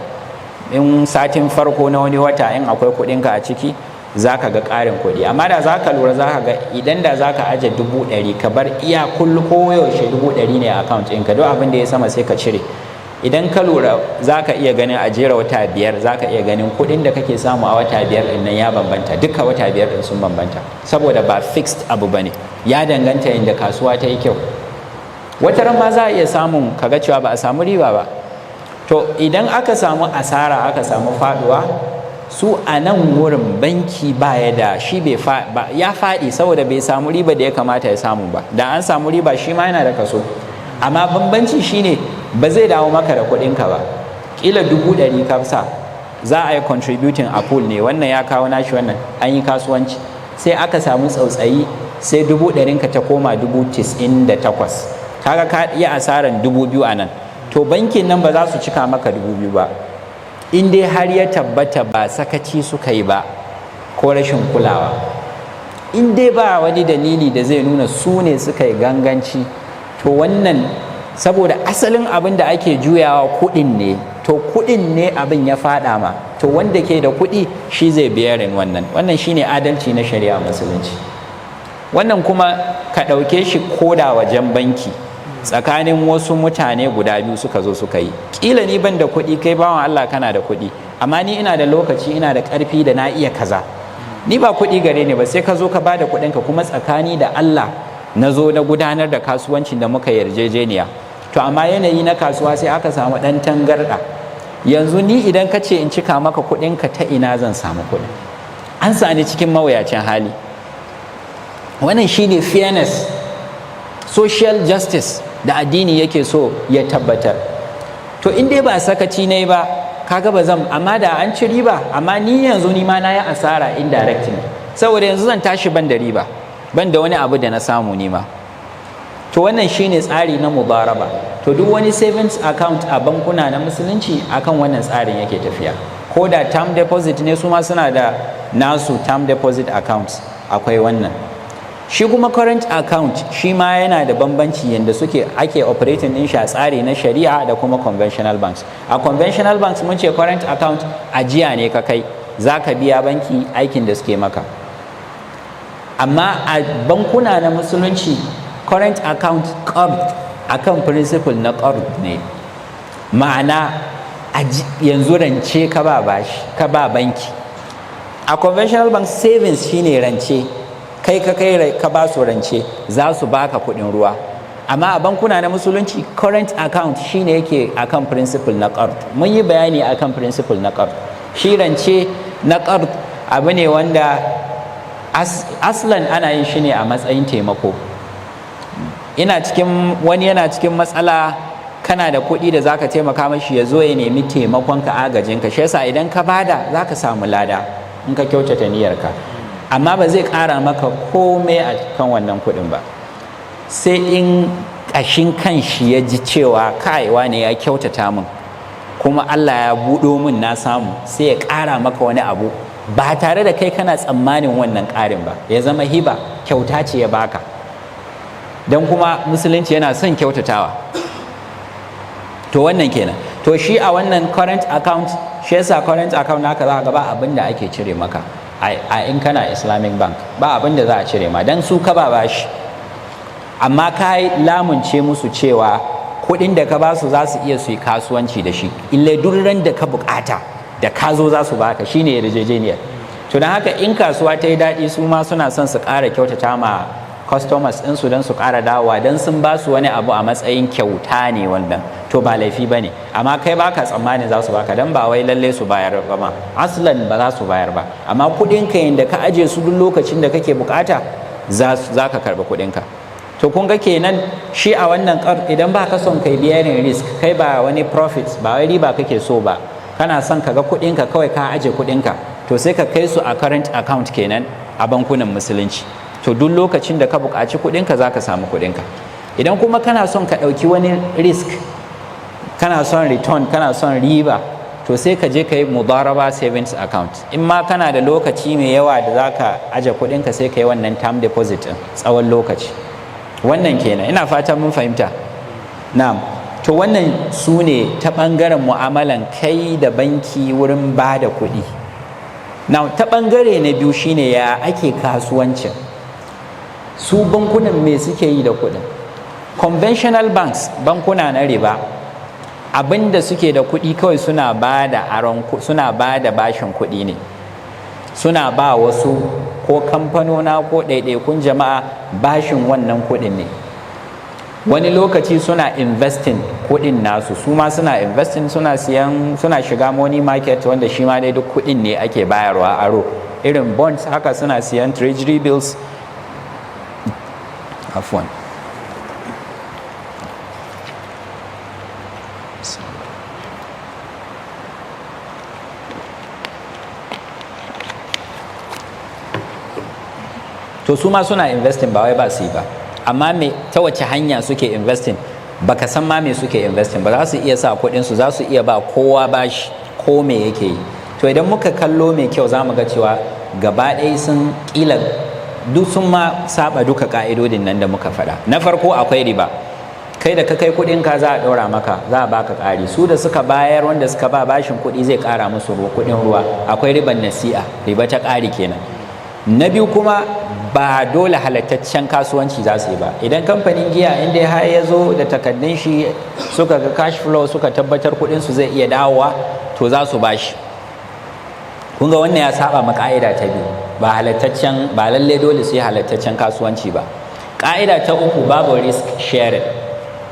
in satin farko na wani wata, in akwai kuɗinka a ciki, za ka ga ƙarin kuɗi. Amma da za ka lura, za ka ga idan da za ka aje 100,000, ka bar iya kullu ko yaushe 100,000 ne a account ɗinka, duk abin da ya sama sai ka cire. Idan ka lura, za ka iya ganin a jera wata 5, za ka iya ganin kuɗin da kake samu a wata 5 ɗin nan ya bambanta. Duka wata 5 ɗin sun bambanta, saboda ba fixed abu ba ne, ya danganta inda kasuwa ta yi kyau. Wata ran ma za a iya samun kaga cewa ba a samu riba ba. To, idan aka samu asara, aka samu faduwa, su a nan wurin banki baya da shi, bai ba, ya faɗi saboda bai samu riba da ya kamata ya samu ba. Da an samu riba, shi ma yana da kaso, amma bambanci shine ba zai dawo maka da kuɗinka ba. Ƙila 100,000 ka sa, za a yi contributing a pool ne, wannan ya kawo nashi, wannan an yi kasuwanci, sai aka samu tsautsayi, sai 100,000n ka ta koma 98,000. Kaga ka iya asaran 2,000 a nan. To, bankin nan ba za su cika maka 2,000 ba, in dai har ya tabbata ba sakaci suka yi ba ko rashin kulawa, in dai ba wani dalili da zai nuna su ne suka yi ganganci. To, wannan saboda asalin abin da ake juyawa kuɗin ne. To, kuɗin ne abin ya faɗa ma. To, wanda ke da kuɗi shi zai bearing wannan. Wannan shine adalci na shari'a Musulunci. Wannan kuma ka ɗauke shi koda wajen banki, tsakanin wasu mutane guda biyu suka zo suka yi. Ƙila ni ban da kuɗi, kai bawan Allah kana da kuɗi, amma ni ina da lokaci, ina da ƙarfi da na iya kaza. Ni ba kuɗi gare ni ba, sai ka zo ka bada kuɗinka, kuma tsakani da Allah na zo na gudanar da kasuwancin da muka yarjejeniya. To, amma yanayi na kasuwa sai aka samu ɗan tangarɗa. Yanzu ni idan ka ce in cika maka kuɗinka, ta ina zan samu kuɗin? An sani cikin mawuyacin hali. Wannan shine fairness, social justice da addini yake so ya tabbatar. To, in dai ba sakaci ne ba, kaga ba zan, amma da an ci riba, amma ni yanzu ni ma na yi asara indirectly, saboda yanzu zan tashi ban da riba, ban da wani abu da na samu ni ma. To, wannan shine tsari na mudaraba. To, duk wani savings account a bankuna na Musulunci akan wannan tsarin yake tafiya. Ko da term deposit ne, su ma suna da nasu term deposit accounts, akwai wannan. Shi kuma current account, shi ma yana da bambanci yadda suke ake operating din shi a tsari na shari'a da kuma conventional banks. A conventional banks, mun ce current account ajiya ne ka kai, za ka biya banki aikin da suke maka. Amma a bankuna na Musulunci, current account qard Akan principle na qard ne. Ma'ana, yanzu rance ka ba bashi, ka ba banki. A conventional bank, savings shine rance. Kai ka kai ka ba su rance, za su baka kuɗin ruwa. Amma a bankuna na Musulunci, current account shine yake akan principle na qard. Mun yi bayani akan principle na qard. Shi rance na qard abu ne wanda aslan ana yin shi ne a matsayin taimako. Ina cikin wani yana cikin matsala, kana da kuɗi da zaka taimaka mashi, ya zo ya nemi taimakon ka, agajin ka. Shi yasa idan ka bada, zaka samu lada in ka kyautata niyyarka, amma ba zai ƙara maka komai a kan wannan kuɗin ba, sai in ƙashin kan shi ya ji cewa, "Kai, wane ya kyautata min, kuma Allah ya buɗo min, na samu," sai ya ƙara maka wani abu ba tare da kai kana tsammanin wannan ƙarin ba. Ya zama hiba, kyauta ce ya baka. Don kuma Musulunci yana son kyautatawa. To, wannan kenan. To, shi a wannan current account, shi yasa current account naka za ka ga ba abin da ake cire maka. A in kana Islamic bank, ba abin da za a cire ma dan su ka ba bashi, amma ka lamunce musu cewa kuɗin da ka ba su, za su iya su yi kasuwanci da shi, ille duk ran da ka bukata da ka zo, za su baka. Shine yarjejeniyar. To, don haka in kasuwa ta yi daɗi, su ma suna son su ƙara kyautata ma customers ɗinsu don su ƙara dawowa, don sun ba su wani abu a matsayin kyauta ne wannan. To, ba laifi ba ne, amma kai baka tsammanin za su baka, don ba wai lalle su bayar ba ma, aslan ba za su bayar ba. Amma kuɗinka yadda ka aje su, duk lokacin da kake bukata za ka karɓi kuɗinka. To, kun ga kenan shi a wannan, idan ba ka son kai bearing risk, kai ba wani profit, ba wai riba kake so ba, kana son ka ga kuɗinka kawai, ka aje kuɗinka, to sai ka kai su a current account kenan a bankunan Musulunci. To, duk lokacin da ka buƙaci kuɗinka, za ka samu kuɗinka. Idan kuma kana son ka ɗauki wani risk, kana son return, kana son riba, to sai ka je ka yi mudaraba savings account. In ma kana da lokaci mai yawa da za ka aje kuɗinka, sai ka yi wannan term deposit ɗin tsawon lokaci. Wannan kenan, ina fatan mun fahimta. Na'am. To, wannan su ne ta ɓangaren mu'amalan kai da banki wurin ba da kuɗi. Na ta ɓangare na biyu shine ya ake kasuwancin. Su bankunan me suke yi da kuɗin? Conventional banks, bankuna na riba, abinda suke da kuɗi kawai suna ba da aron, suna ba da bashin kuɗi ne. Suna ba wasu ko kamfanona ko ɗaiɗaikun jama'a bashin wannan kuɗin ne. Wani lokaci suna investing kuɗin nasu, su ma suna investing, suna siyan, suna shiga money market, wanda shi ma dai duk kuɗin ne ake bayarwa aro, irin bonds haka, suna siyan treasury bills. Afwan. To, su ma suna investing, ba wai ba su yi ba. Amma me, ta wace hanya suke investing? Baka san ma me suke investing ba. Za su iya sa kuɗin su, za su iya ba kowa bashi, ko me yake yi. To, idan muka kallo mai kyau, za mu ga cewa gaba ɗaya sun ƙila duk sun ma saba duka ka'idodin nan da muka faɗa. Na farko, akwai riba. Kai da ka kai kuɗin ka, za a ɗora maka, za a baka ƙari. Su da suka bayar, wanda suka ba bashin kuɗi, zai ƙara musu kuɗin ruwa. Akwai riban nasi'a, riba ta ƙari kenan. Na biyu kuma, ba dole halattaccen kasuwanci za su yi ba. Idan kamfanin giya, inda har ya zo da takaddun shi, suka ga cash flow, suka tabbatar kuɗin su zai iya dawowa, to za su bashi. Kun ga wannan ya saba ma ka'ida ta biyu. Ba halattaccen, ba lalle dole su yi halattaccen kasuwanci ba. Ka'ida ta uku, babu risk sharing,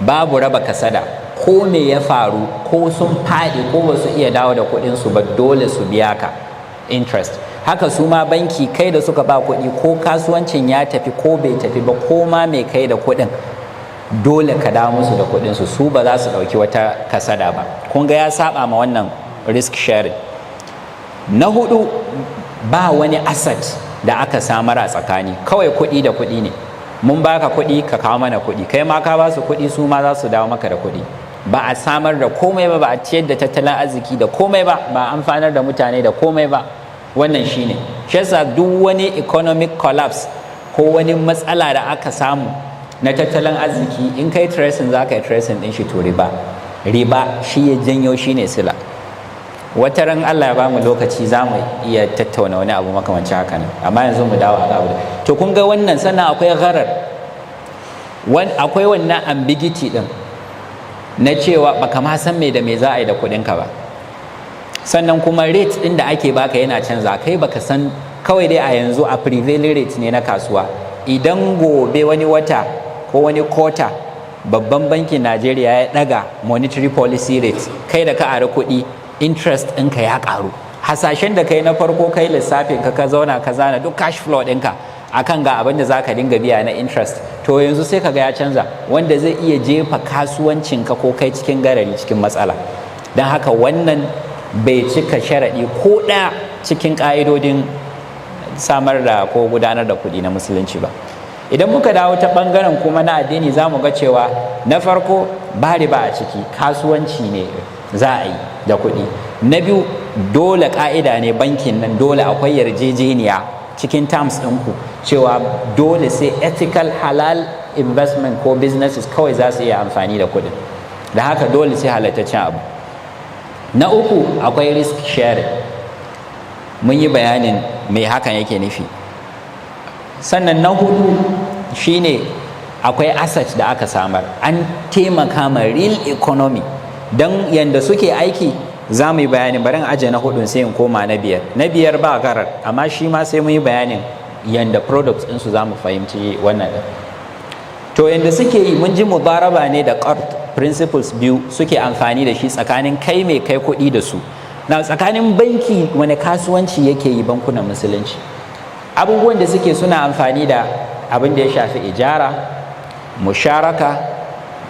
babu raba kasada. Ko me ya faru, ko sun faɗi, ko ba su iya dawo da kuɗin su ba, dole su biya ka interest. Haka su ma banki, kai da suka ba kuɗi, ko kasuwancin ya tafi ko bai tafi ba, ko ma mai kai da kuɗin, dole ka dawo musu da kuɗin su. Su ba za su ɗauki wata kasada ba. Kun ga ya saba ma wannan risk sharing. Na hudu, ba wani asset da aka samar a tsakani, kawai kuɗi da kuɗi ne. Mun baka kuɗi, ka kawo mana kuɗi. Kai ma ka ba su kuɗi, su ma za su dawo maka da kuɗi. Ba a samar da komai ba, ba a ciyar da tattalin arziki da komai ba, ba a amfanar da mutane da komai ba. Wannan shine. Shi yasa duk wani economic collapse ko wani matsala da aka samu na tattalin arziki, in kai tracing, za ka yi tracing din shi, to riba, riba shi ya janyo, shi ne sila. Wata ran Allah ya bamu lokaci, za mu iya tattauna wani abu makamancin haka nan, amma yanzu mu dawo a abu. To, kun ga wannan. Sannan akwai gharar. Akwai wannan ambiguity din na cewa baka ma san me da me za a yi da kuɗinka ba. Sannan kuma rate ɗin da ake baka yana canza. Kai baka san, kawai dai a yanzu a prevailing rate ne na kasuwa. Idan gobe, wani wata ko wani quarter, Babban Bankin Najeriya ya ɗaga monetary policy rate, kai da ka ari kuɗi, interest ɗinka ya ƙaru. Hasashen da kai na farko, kai lissafin ka, ka zauna ka zana duk cash flow ɗinka akan ga abin da zaka dinga biya na interest, to yanzu sai kaga ya canza, wanda zai iya jefa kasuwancinka ko kai cikin garari, cikin matsala. Don haka wannan bai cika sharaɗi ko ɗaya cikin ƙa'idodin samar da ko gudanar da kuɗi na Musulunci ba. Idan muka dawo ta ɓangaren kuma na addini, za mu ga cewa na farko, ba riba a ciki, kasuwanci ne za a yi da kuɗi. Na biyu, dole ƙa'ida ne bankin nan, dole akwai yarjejeniya cikin terms ɗinku cewa dole sai ethical halal investment ko businesses kawai za su iya amfani da kuɗin da haka, dole sai halattaccen abu. Na uku, akwai risk sharing. Mun yi bayanin me hakan yake nufi. Sannan na hudu shine akwai asset da aka samar, an taimaka ma real economy don yanda suke aiki. Za mu yi bayanin. Barin aje na hudun sai in koma na biyar. Na biyar ba garar, amma shi ma sai mu yi bayanin yanda products ɗinsu, za mu fahimci wannan ɗin. To, yanda suke yi, mun ji mudaraba ne da qard, principles biyu suke amfani da shi tsakanin kai mai kai kuɗi da su. Na tsakanin banki, wani kasuwanci yake yi? Bankunan Musulunci, abubuwan da suke, suna amfani da abin da ya shafi ijara, musharaka,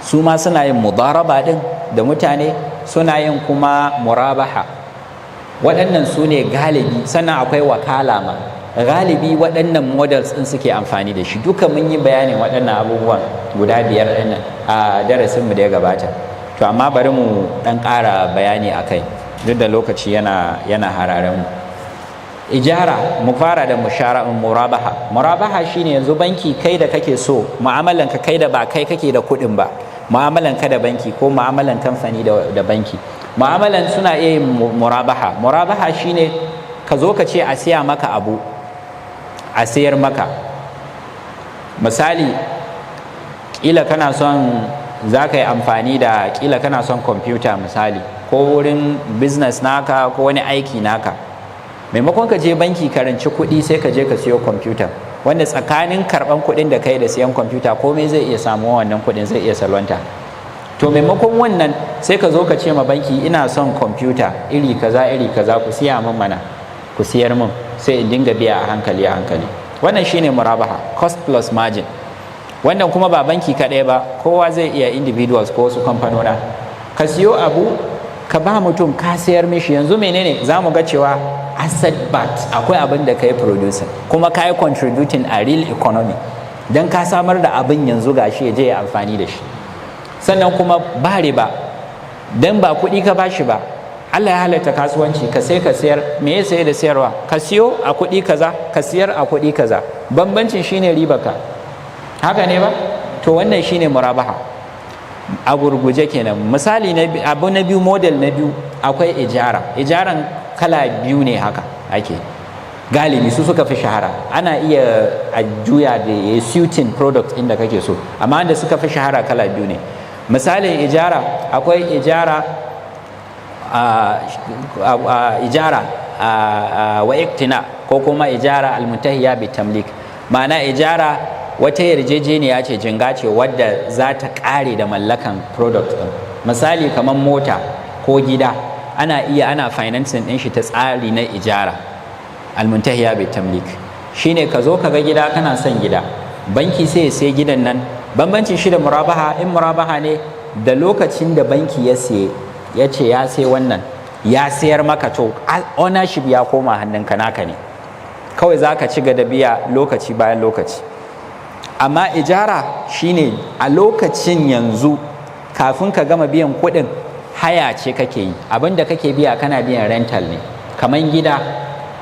su ma suna yin mudaraba din da mutane, suna yin kuma murabaha. Waɗannan su ne galibi. Sannan akwai wakala ma. Galibi waɗannan models ɗin suke amfani da shi duka. Mun yi bayanin waɗannan abubuwan guda biyar ɗin a darasinmu da ya gabata. To, amma bari mu ɗan ƙara bayani a kai, duk da lokaci yana hararen mu. Ijara, mu fara da mushara, murabaha. Murabaha shine yanzu banki, kai da kake so mu'amalan ka, kai da ba kai kake da kuɗin ba, mu'amalan ka da banki ko mu'amalan kamfani da banki, mu'amalan suna iya yin murabaha. Murabaha shine ka zo ka ce a siya maka abu, a sayar maka. Misali, kila kana son za ka yi amfani da, kila kana son kwamfuta misali, ko wurin business naka ko wani aiki naka. Maimakon ka je banki ka ranci kuɗi, sai ka je ka siyo kwamfuta, wanda tsakanin karɓan kuɗin da kai da siyan kwamfuta, komai zai iya samuwa, wannan kuɗin zai iya salwanta. To, maimakon wannan, sai ka zo ka ce ma banki, "Ina son kwamfuta iri kaza, iri kaza, ku siya min mana, ku siyar min, sai in dinga biya a hankali a hankali." Wannan shine murabaha, cost plus margin. Wannan kuma ba banki kaɗai ba, kowa zai iya, individuals ko wasu kamfanona. Ka siyo abu, ka ba mutum, ka sayar mishi. Yanzu menene za mu ga? Cewa asset backed, akwai abin da ka yi producing, kuma ka yi contributing a real economy don ka samar da abin, yanzu gashi ya je ya amfani da shi. Sannan kuma ba riba, don ba kuɗi ka bashi ba. Allah ya halatta kasuwanci, ka sai ka sayar. Me ya saye da sayarwa? Ka siyo a kuɗi kaza, ka siyar a kuɗi kaza, bambancin shine riba ka. Haka ne ba? To, wannan shine murabaha a gurguje kenan. Misali na abu na biyu, model na biyu, akwai ijara. Ijaran kala biyu ne haka ake, galibi su suka fi shahara. Ana iya a juya da ya suiting product inda kake so, amma wanda suka fi shahara kala biyu ne. Misalin ijara, akwai ijara wa iktina, ko kuma ijara almuntahiya bi tamlik. Ma'ana, ijara wata yarjejeniya ce, jinga ce wadda za ta kare da mallakan product din. Misali, kamar mota ko gida, ana iya ana financing din shi ta tsari na ijara almuntahiya bi tamlik. Shine ka zo ka ga gida, kana son gida, banki sai ya sai gidan nan. Bambancin shi da murabaha, in murabaha ne, da lokacin da banki ya siye, ya ce ya sai wannan, ya sayar maka, to ownership ya koma hannunka, naka ne. Kawai za ka ci gaba biya lokaci bayan lokaci. Amma ijara shine a lokacin yanzu, kafin ka gama biyan kuɗin, haya ce kake yi. Abinda kake biya, kana biyan rental ne, kamar gida,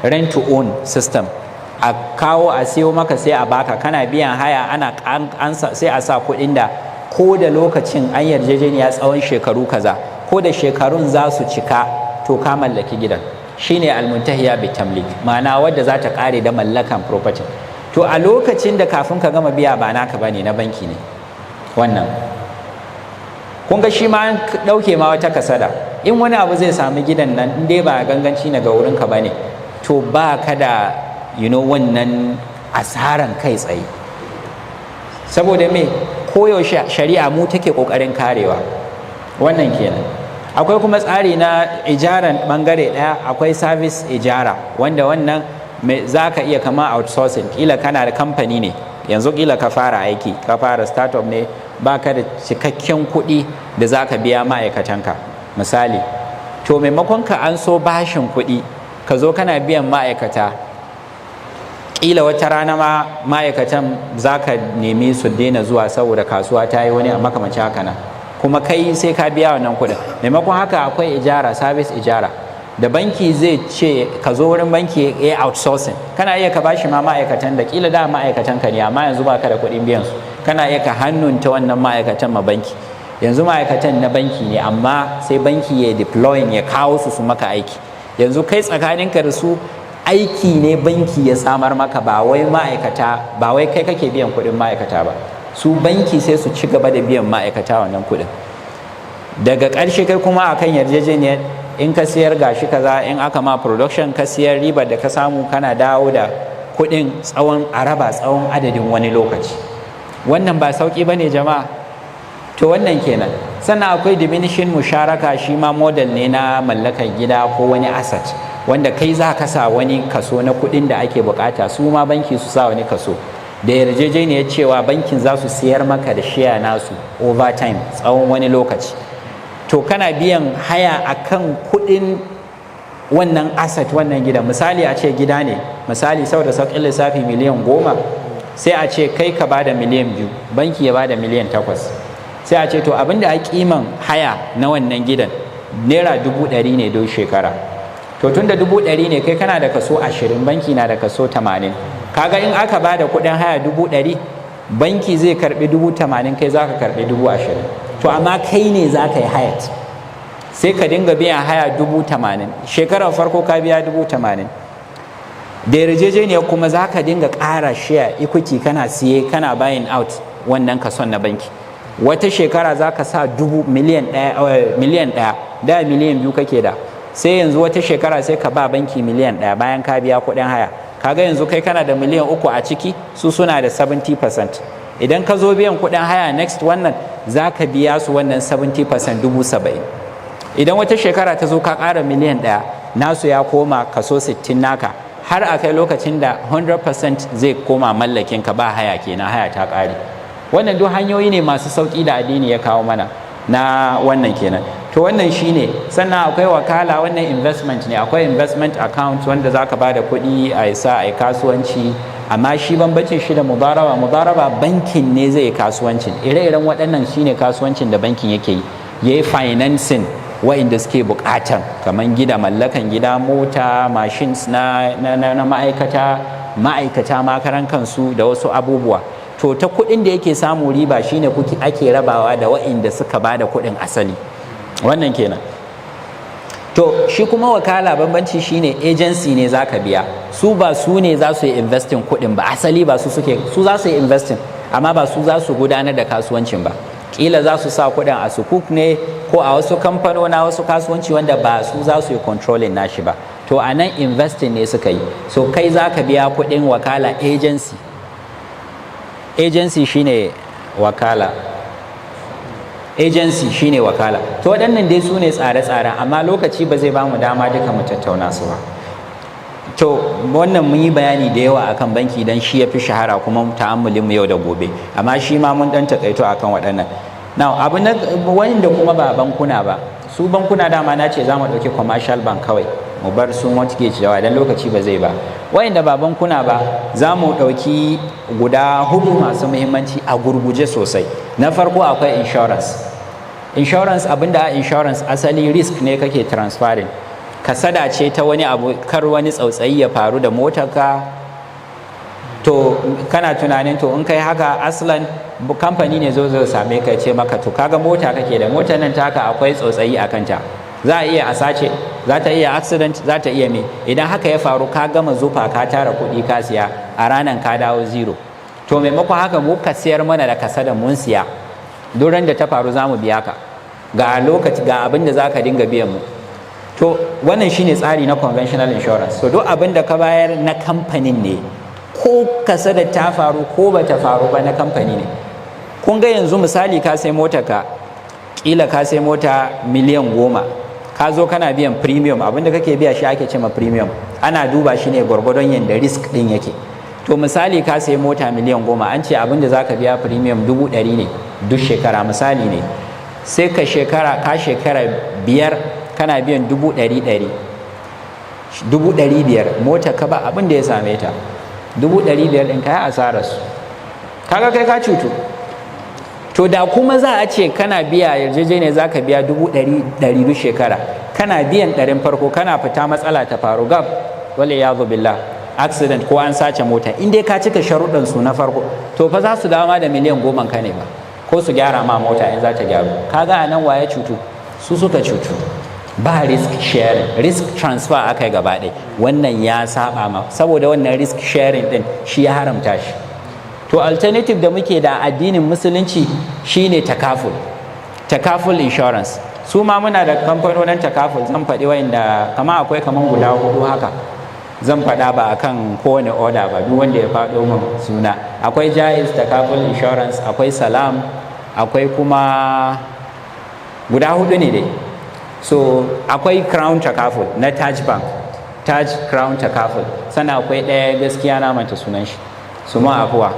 rent to own system. A kawo a siyo maka, sai a baka, kana biyan haya. Ana an sai a sa kuɗin da ko da lokacin an yarjejeniya tsawon shekaru kaza, ko da shekarun za su cika, to ka mallaki gidan. Shine almuntahiya bi tamlik, ma'ana wadda za ta kare da mallakan property. To, a lokacin da kafin ka gama biya, ba naka bane, na banki ne. Wannan kun ga shi ma an ɗauke ma wata kasada. In wani abu zai sami gidan nan, in dai ba ganganci na ga wurinka ba ne, to ba ka da wannan asaran kai tsaye. Saboda me? Koyaushe shari'a mu take ƙoƙarin karewa. Wannan kenan. Akwai kuma tsari na ijaran bangare ɗaya, akwai service ijara, wanda wannan za ka iya kama outsourcing. Kila kana da kamfani ne yanzu, kila ka fara aiki, ka fara startup ne, baka da cikakken kuɗi da za ka biya ma'aikatanka misali. To, maimakon ka an so bashin kuɗi ka zo kana biyan ma'aikata, kila wata rana ma ma'aikatan za ka nemi su daina zuwa saboda kasuwa ta yi wani a makamancin haka nan, kuma kai sai ka biya wannan kuɗin. Maimakon haka, akwai ijara, service ijara, da banki zai ce ka zo wurin banki ya outsourcing. Kana iya ka bashi ma ma'aikatan da kila da ma'aikatan ka ne, amma yanzu baka da kuɗin biyan su. Kana iya ka hannunta wannan ma'aikatan ma banki. Yanzu ma'aikatan na banki ne, amma sai banki ya deploying, ya kawo su su maka aiki. Yanzu kai tsakaninka da su aiki ne banki ya samar maka, ba wai ma'aikata, ba wai kai kake biyan kuɗin ma'aikata ba. Su banki sai su ci gaba da biyan ma'aikata wannan kuɗin. Daga ƙarshe kai kuma akan yarjejeniyar, in ka siyar gashi kaza, in aka ma production ka siyar, ribar da ka samu kana dawo da kuɗin tsawon araba tsawon adadin wani lokaci. Wannan ba sauƙi ba ne, jama'a. To, wannan kenan. Sannan akwai diminishing musharaka, shi ma model ne na mallakar gida ko wani asset, wanda kai za ka sa wani kaso na kuɗin da ake bukata, su ma banki su sa wani kaso, da yarjejeniyar cewa bankin za su siyar maka da share nasu over time, tsawon wani lokaci. To, kana biyan haya akan kuɗin wannan asset, wannan gidan. Misali, a ce gida ne, misali saboda sauƙin lissafi, miliyan 10, sai a ce kai ka bada miliyan 2, banki ya bada miliyan 8. Sai a ce to, abinda a kiman haya na wannan gidan ₦100,000 ne don shekara. To, tun da 100,000 ne, kai kana da kaso 20, banki na da kaso 80. Kaga in aka bada kuɗin haya 100,000, banki zai karbi 80,000, kai za ka karbi 20,000. To, amma kai ne za ka yi hayat, sai ka dinga biyan haya 80,000. Shekarar farko ka biya 80,000, da yarjejeniya kuma za ka dinga ƙara share equity, kana siye, kana buying out wannan kason na banki. Wata shekara za ka sa dubu miliyan 1, miliyan 1, da miliyan 2 kake da, sai yanzu wata shekara sai ka ba banki miliyan 1 bayan ka biya kuɗin haya. Kaga yanzu kai kana da miliyan 3 a ciki, su suna da 70%. Idan ka zo biyan kuɗin haya next wannan, za ka biya su wannan 70%, 70,000. Idan wata shekara ta zo ka ƙara miliyan 1, nasu ya koma kaso 60 naka, har a kai lokacin da 100% zai koma mallakin ka, ba haya kenan, haya ta ƙare. Wannan duk hanyoyi ne masu sauƙi da addini ya kawo mana na wannan kenan. To, wannan shine. Sannan akwai wakala, wannan investment ne. Akwai investment account wanda zaka ba da kuɗi a isa a kasuwanci, amma shi bambancin shi da mudaraba, mudaraba bankin ne zai kasuwancin. Ire-iren waɗannan shine kasuwancin da bankin yake yi, yayi financing wa'inda suke buƙatan kamar gida, mallakan gida, mota, machines na ma'aikata, ma'aikata makaran kansu da wasu abubuwa. To, ta kuɗin da yake samu riba shine kuki ake rabawa da wa'inda suka ba da kuɗin asali. Wannan kenan. To, shi kuma wakala bambanci shine agency ne zaka biya su, ba su ne za su yi investing kuɗin ba asali, ba su suke, su za su yi investing amma ba su za su gudanar da kasuwancin ba. Kila za su sa kuɗin a sukuk ne ko a wasu kamfanona, wasu kasuwanci wanda ba su za su yi controlling nashi ba. To, a nan investing ne suka yi. So kai za ka biya kuɗin wakala, agency. Agency shine wakala, agency shine wakala. To, waɗannan dai su ne tsare-tsaren, amma lokaci ba zai ba mu dama duka mu tattauna su ba. To, wannan mun yi bayani da yawa akan banki dan shi ya fi shahara kuma ta'ammulin mu yau da gobe, amma shi ma mun dan takaito akan waɗannan. Now, abu na wanda kuma ba bankuna ba, su bankuna dama na ce za mu ɗauki commercial bank kawai, mu bar su mortgage yawa dan lokaci ba zai ba. Wayanda ba bankuna ba, za mu ɗauki guda hudu masu muhimmanci a gurguje sosai. Na farko akwai insurance. Insurance, abinda a insurance asali risk ne kake transferring, kasada ce ta wani abu, kar wani tsautsayi ya faru da motarka. To, kana tunanin, to, in kai haka, aslan kamfani ne zo zai same ka, ce maka, to, kaga mota kake da motar nan taka, akwai tsautsayi a kanta, za a iya a sace, za ta iya accident, za ta iya me. Idan haka ya faru, ka gama zufa, ka tara kuɗi ka siya, a ranan ka dawo zero. To, maimakon haka, mu ka siyar mana da kasada, mun siya. Duran da ta faru za mu biya ka, ga lokaci, ga abin da za ka dinga biyan mu. To wannan shine tsari na conventional insurance. So duk abin da ka bayar na kamfanin ne, ko kasada ta faru ko ba ta faru ba, na kamfani ne. Kun ga yanzu misali ka sai mota, ka kila ka sai mota miliyan 10, ka zo kana biyan premium. Abinda kake biya shi ake cema premium, ana duba shi ne gwargwadon yadda risk din yake. To misali ka sai mota miliyan 10, an ce abinda za ka biya premium 100,000 ne duk shekara, misali ne. Sai ka shekara 5 kana biyan dubu ɗari ɗari, 500,000, mota ka ba abin da ya same ta, 500,000 ɗin ka yi asarar su, kaga kai ka cutu. To da kuma za a ce kana biya, yarjejeniya za ka biya 100,000 duk shekara, kana biyan ɗarin farko, kana fita matsala ta faru, gab wale ya billah, accident ko an sace mota, in dai ka cika sharuɗan su na farko, to fa za su dawo ma da miliyan 10 ka ne ba, ko su gyara ma mota in za ta gyaru. Kaga a nan waye cutu? Su suka cutu. Ba risk sharing, risk transfer aka yi gaba ɗaya. Wannan ya saba ma, saboda wannan risk sharing din shi ya haramta shi. To alternative da muke da addinin Musulunci shine takaful, takaful insurance. Su ma muna da kamfanonin takaful, zan faɗi wa'inda kama akwai kaman guda hudu haka zan faɗa, ba akan kowane order ba, duk wanda ya faɗo min suna. Akwai Jaiz Takaful Insurance, akwai Salam, akwai kuma guda hudu ne dai. So akwai Crown Takaful na Taj Bank, Taj Crown Takaful. Sannan akwai ɗaya, gaskiya na manta sunan shi, su ma afuwa,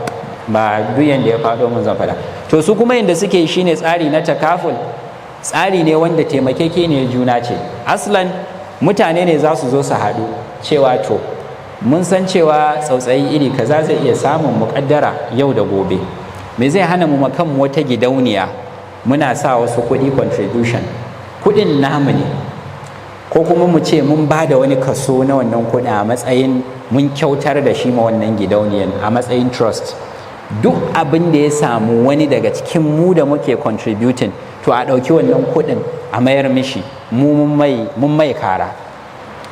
ba duk yanda ya faɗo mun zan faɗa. To su kuma yanda suke shine tsari na takaful, tsari ne wanda taimakekeniyar juna ce. Aslan mutane ne za su zo su haɗu cewa to mun san cewa tsautsayi iri kaza zai iya samun muƙaddara yau da gobe, me zai hana mu makan wata gidauniya, muna sa wasu kuɗi contribution, kuɗin namu ne, ko kuma mu ce mun ba da wani kaso na wannan kuɗi a matsayin mun kyautar da shi ma wannan gidauniyan a matsayin trust. Duk abin da ya samu wani daga cikin mu da muke contributing, to a ɗauki wannan kuɗin a mayar mishi, mu mun mai kara.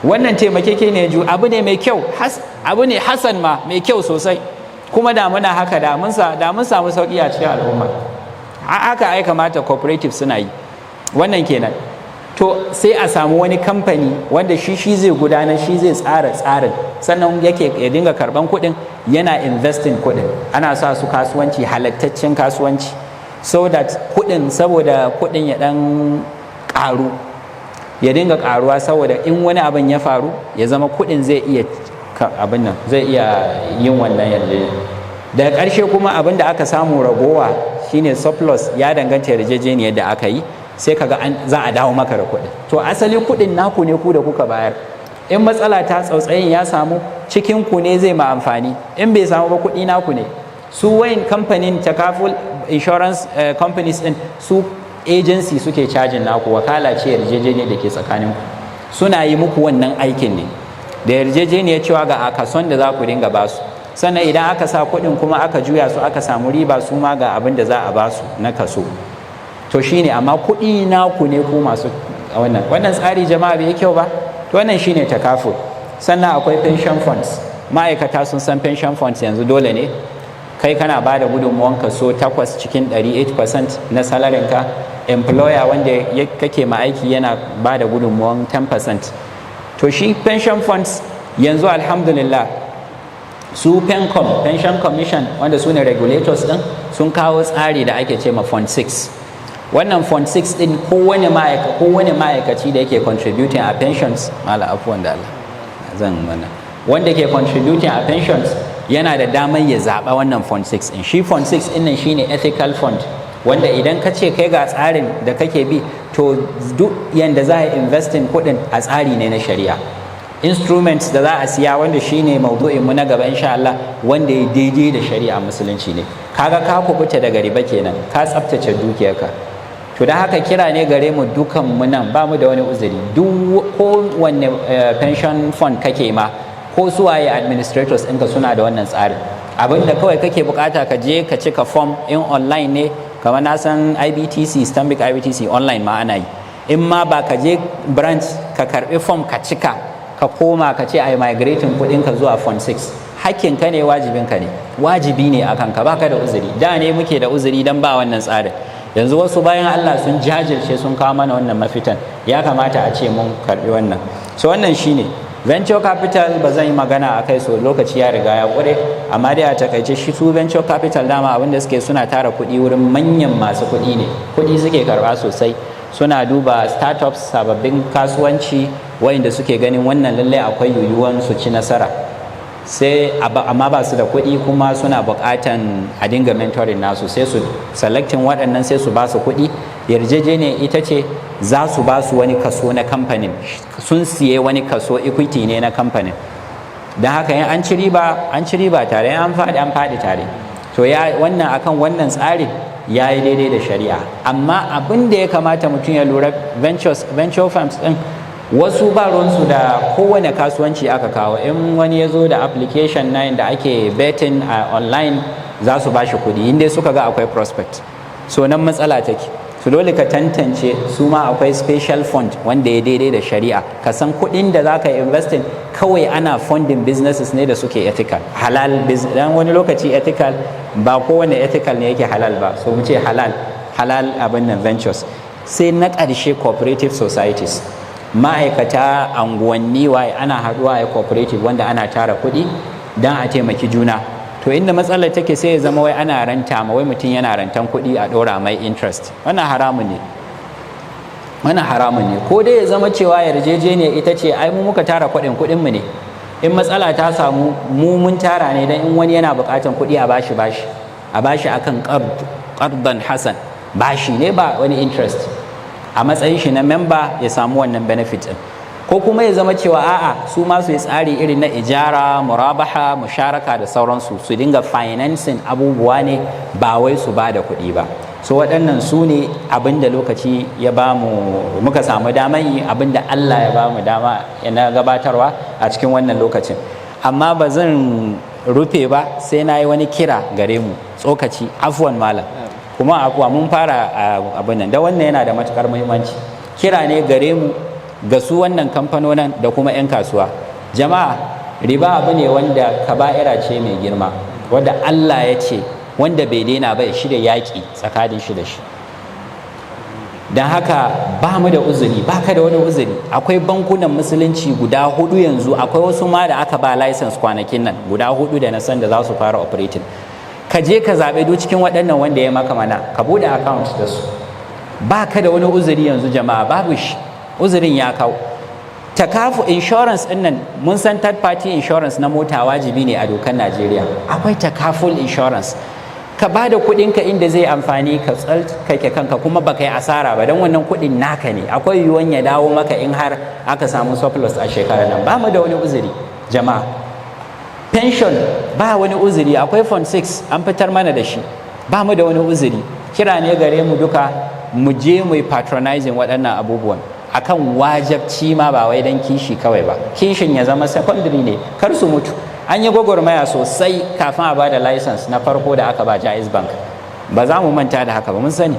Wannan taimakeke ju abu ne mai kyau, abu ne hasan ma, mai kyau sosai. Kuma da muna haka, da mun samu sauki a cikin al'umma. Haka ai kamata cooperative suna yi wannan kenan. To sai a samu wani kamfani wanda shi zai gudanar, shi zai tsara tsarin, sannan yake ya dinga karban kuɗin, yana investing kuɗin, ana sa su kasuwanci, halattaccen kasuwanci, so that kuɗin, saboda kuɗin ya ɗan ƙaru, ya dinga ƙaruwa, saboda in wani abin ya faru ya zama kuɗin zai iya abin nan, zai iya yin wannan yarjejeniya. Daga ƙarshe kuma abin da aka samu ragowa shine surplus, ya danganta yarjejeniyar da aka yi, sai kaga an za a dawo maka da kuɗin. To asali kuɗin naku ne, ku da kuka bayar. In matsala ta tsautsayin ya samu, cikin ku ne zai ma amfani. In bai samu ba, kuɗi naku ne. Su wayan kamfanin takaful insurance companies din, su agency suke cajin naku, wakala ce, yarjejeniyar da ke tsakanin ku, suna yi muku wannan aikin ne da yarjejeniyar cewa ga a kason da za ku dinga basu. Sannan idan aka sa kuɗin kuma aka juya su aka samu riba, su ma ga abin da za a basu na kaso. To shine, amma kuɗi naku ne, ku masu wannan tsari. Jama'a, bai kyau ba? To wannan shine takaful. Sannan akwai pension funds. Ma'aikata sun san pension funds yanzu dole ne kai kana ba da gudunmuwan kaso 8 cikin 100, 8% na salarinka. Employer wanda kake ma aiki yana ba da gudunmuwan 10%. To shi pension funds yanzu, alhamdulillah, su PenCom, Pension Commission, wanda su ne regulators din, sun kawo tsari da ake ce ma Fund 6. Wannan Fund 6 din, kowane ma'aikaci da yake contributing a pensions, mala afuwan da Allah zan wannan, wanda ke contributing a pensions yana da damar ya zaɓa wannan Fund 6 din. Shi Fund 6 din nan shine ethical fund, wanda idan ka ce kai ga tsarin da kake bi, to duk yanda za a investing kuɗin a tsari ne na shari'a, instruments da za a siya, wanda shine maudu'in mu na gaba insha Allah, wanda ya daidai da shari'a Musulunci ne. Kaga ka kubuta daga riba kenan, ka tsaftace dukiyarka. To da haka kira ne gare mu dukan mu nan, ba mu da wani uzuri. Duk ko wanne pension fund kake ma, ko suwaye administrators ɗinka, suna da wannan tsarin. Abinda kawai kake bukata, ka je ka cika form, in online ne, kamar na san IBTC, Stanbic IBTC, online ma ana yi. In ma ba, ka je branch ka karbi form, ka cika, ka koma ka ce ai migrating kudin ka zuwa Fund 6. Hakkin ka ne, wajibin ka ne, wajibi ne akan ka, baka da uzuri. Da ne muke da uzuri dan ba wannan tsarin. Yanzu wasu bayan Allah sun jajirce sun kawo mana wannan mafitan, ya kamata a ce mun karbi wannan. So wannan shine venture capital. Ba zan yi magana a kai, so lokaci ya riga ya ƙure, amma dai a takaice shi su venture capital dama abinda suke, suna tara kuɗi wurin manyan masu kuɗi ne. Kuɗi suke karɓa sosai, suna duba startups, sababbin kasuwanci wayanda suke ganin wannan lallai akwai yiwuwan su ci nasara, sai amma ba su da kuɗi kuma suna buƙatan a dinga mentoring nasu, sai su selecting waɗannan, sai su ba su kuɗi. Yarjejeniya ita ce za su ba su wani kaso na kamfanin, sun siye wani kaso, equity ne na kamfanin. Don haka in an ci riba, an ci riba tare, in an faɗi, an faɗi tare. To ya wannan akan wannan tsarin ya yi daidai da shari'a. Amma abin da ya kamata mutum ya lura, venture firms ɗin wasu ba ruwansu da kowane kasuwanci aka kawo. In wani ya zo da application na da ake betting a online, za su ba shi kuɗi inda suka ga akwai prospect. So nan matsala take. Su dole ka tantance su ma, akwai special fund wanda ya daidai da shari'a, ka san kuɗin da za ka investing kawai ana funding businesses ne da suke ethical, halal business. Dan wani lokaci ethical, ba kowane ethical ne yake halal ba. So mu ce halal, halal abin nan ventures. Sai na ƙarshe, cooperative societies. Ma'aikata anguwanni waye, ana haɗuwa a cooperative wanda ana tara kuɗi don a taimaki juna. To inda matsalar take, sai ya zama wai ana ranta ma, wai mutum yana rantan kuɗi a ɗora mai interest. Wannan haramun ne, wannan haramun ne. Ko dai ya zama cewa yarjejeniya ita ce, ai mu muka tara kuɗin, kuɗin mu ne, in matsala ta samu mu mun tara ne, dan in wani yana buƙatan kuɗi a bashi bashi, a bashi akan qardan hasan, bashi ne ba wani interest, a matsayin shi na member ya samu wannan benefit din. Ko kuma ya zama cewa a'a, su ma su yi tsari irin na ijara, murabaha, musharaka da sauransu, su dinga financing abubuwa ne, ba wai su ba da kuɗi ba. So waɗannan su ne abin da lokaci ya ba mu muka samu daman yi, abin da Allah ya ba mu dama na gabatarwa a cikin wannan lokacin. Amma ba zan rufe ba sai na yi wani kira gare mu, tsokaci, afuwan malam, kuma afuwa mun fara abin nan da wannan yana da matukar muhimmanci. Kira ne gare mu, ga su wannan kamfanonin da kuma 'yan kasuwa. Jama'a, riba abu ne wanda kaba'ira ce mai girma, wanda Allah ya ce wanda bai daina ba ya shirya yaƙi tsakanin shi da shi. Don haka ba mu da uzuri, ba ka da wani uzuri. Akwai bankunan Musulunci guda hudu yanzu, akwai wasu ma da aka ba license kwanakin nan, guda hudu da na san da za su fara operating. Ka je ka zaɓe duk cikin waɗannan wanda ya maka mana, ka buɗe account da su. Ba ka da wani uzuri yanzu, jama'a, babu shi, uzurin ya kau. Takaful insurance ɗin nan, mun san third party insurance na mota wajibi ne a dokar Najeriya. Akwai takaful insurance. Ka ba da kuɗinka inda zai amfani, ka tsarkake kanka kuma baka yi asara ba, don wannan kuɗin naka ne, akwai yiwuwan ya dawo maka in har aka samu surplus a shekarar nan. Ba mu da wani uzuri, jama'a. Pension, ba wani uzuri, akwai fund 6 an fitar mana da shi, ba mu da wani uzuri. Kira ne gare mu duka, mu je mu yi patronizing waɗannan abubuwan akan wajabci ma, ba wai don kishi kawai ba. Kishin ya zama secondary ne, kar su mutu. An yi gwagwarmaya sosai kafin a bada license na farko da aka ba Jaiz Bank. Ba za mu manta da haka ba, mun sani.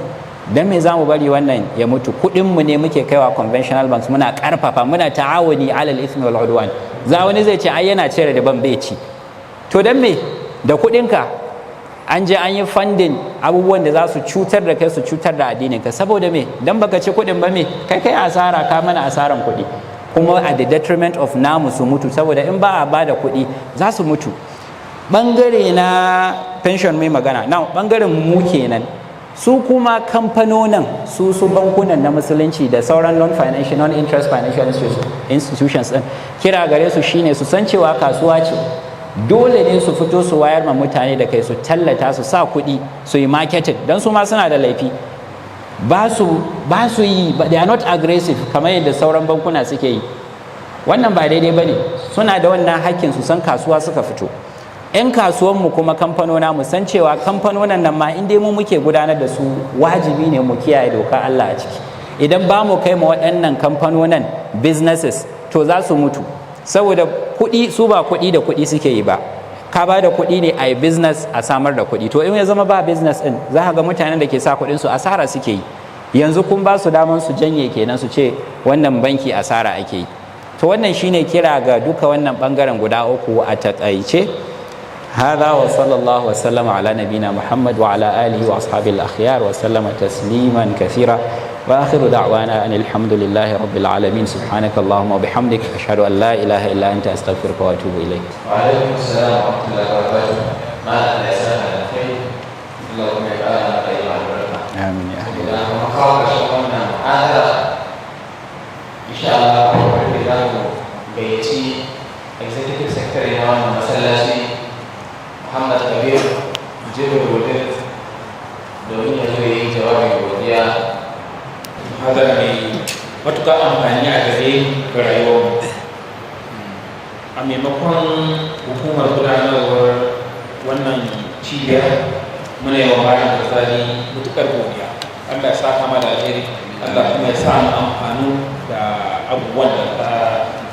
Don me za mu bari wannan ya mutu? Kuɗinmu ne muke kaiwa conventional banks, muna karfafa, muna ta'awuni alal ithmi wal udwan. Za wani zai ce ai yana cire da ban bai ci. To don me da kuɗinka an je an yi funding abubuwan da za su cutar da kai, su cutar da addininka? Saboda me? Dan baka ci kuɗin ba, me kai kai asara? Ka mana asaran kuɗi kuma at the detriment of namu su mutu, saboda in ba a bada kuɗi za su mutu. Bangare na pension mai magana na bangaren mu kenan. Su kuma kamfanonin su bankunan na Musulunci da sauran non financial, non interest financial institutions din, kira gare su shine su san cewa kasuwa ce. Dole ne su fito su wayar ma mutane da kai, su tallata, su sa kuɗi, su yi marketing, don su ma suna da laifi. Ba su yi, they are not aggressive kamar yadda sauran bankuna suke yi. Wannan ba daidai ba ne. Suna da wannan hakkin, su san kasuwa suka fito. 'Yan kasuwanmu kuma, kamfanona, mu san cewa kamfanonan nan ma in dai mu muke gudanar da su, wajibi ne mu kiyaye doka Allah a ciki. Idan ba mu kai ma waɗannan kamfanonan businesses, to za su mutu, saboda kuɗi su ba kuɗi da kuɗi suke yi ba. Ka ba da kuɗi ne a yi business, a samar da kuɗi. To in ya zama ba business ɗin, za ka ga mutanen da ke sa kuɗin su asara suke yi. Yanzu kun ba su daman su janye kenan, su ce wannan banki asara ake yi. To wannan shine kira ga duka wannan bangaren guda uku a takaice. هذا وصلى الله وسلم على نبينا محمد وعلى آله وأصحابه الأخيار وسلم تسليما كثيرا. وآخر دعوانا أن الحمد لله رب العالمين. سبحانك اللهم وبحمدك، أشهد أن لا إله إلا أنت، أستغفرك وأتوب إليك. وعليكم السلام ورحمة الله وبركاته. Malam, Allah ya saka da alkhairi. Allah kuma ya ƙara maka ilimi albarka. آمين يا أهل. Idan mun kawo ƙarshen wannan muhadara, insha Allah, kuma karfe za mu gayyaci executive secretary na wannan masallaci, Muhammad Kabir Jibril Wudir, domin ya zo ya yi jawabin godiya. Muhadara mai matuƙar amfani a gare ga rayuwarmu. A maimakon hukumar gudanarwar wannan cibiyar, muna yi wa Malam Gazali matuƙar godiya. Allah ya saka ma da alheri, Allah kuma ya sa mu amfanu da abubuwan da ka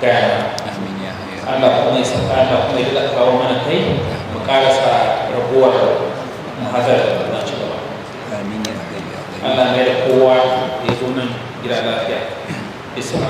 gaya mana. آمين يا حي. Allah kuma ya saka, Allah kuma ya daɗa kawo mana kai mu ƙarasa ragowar muhadara da za ci gaba. آمين يا حي. Allah mai da kowa ya zo nan gida lafiya. Bisa.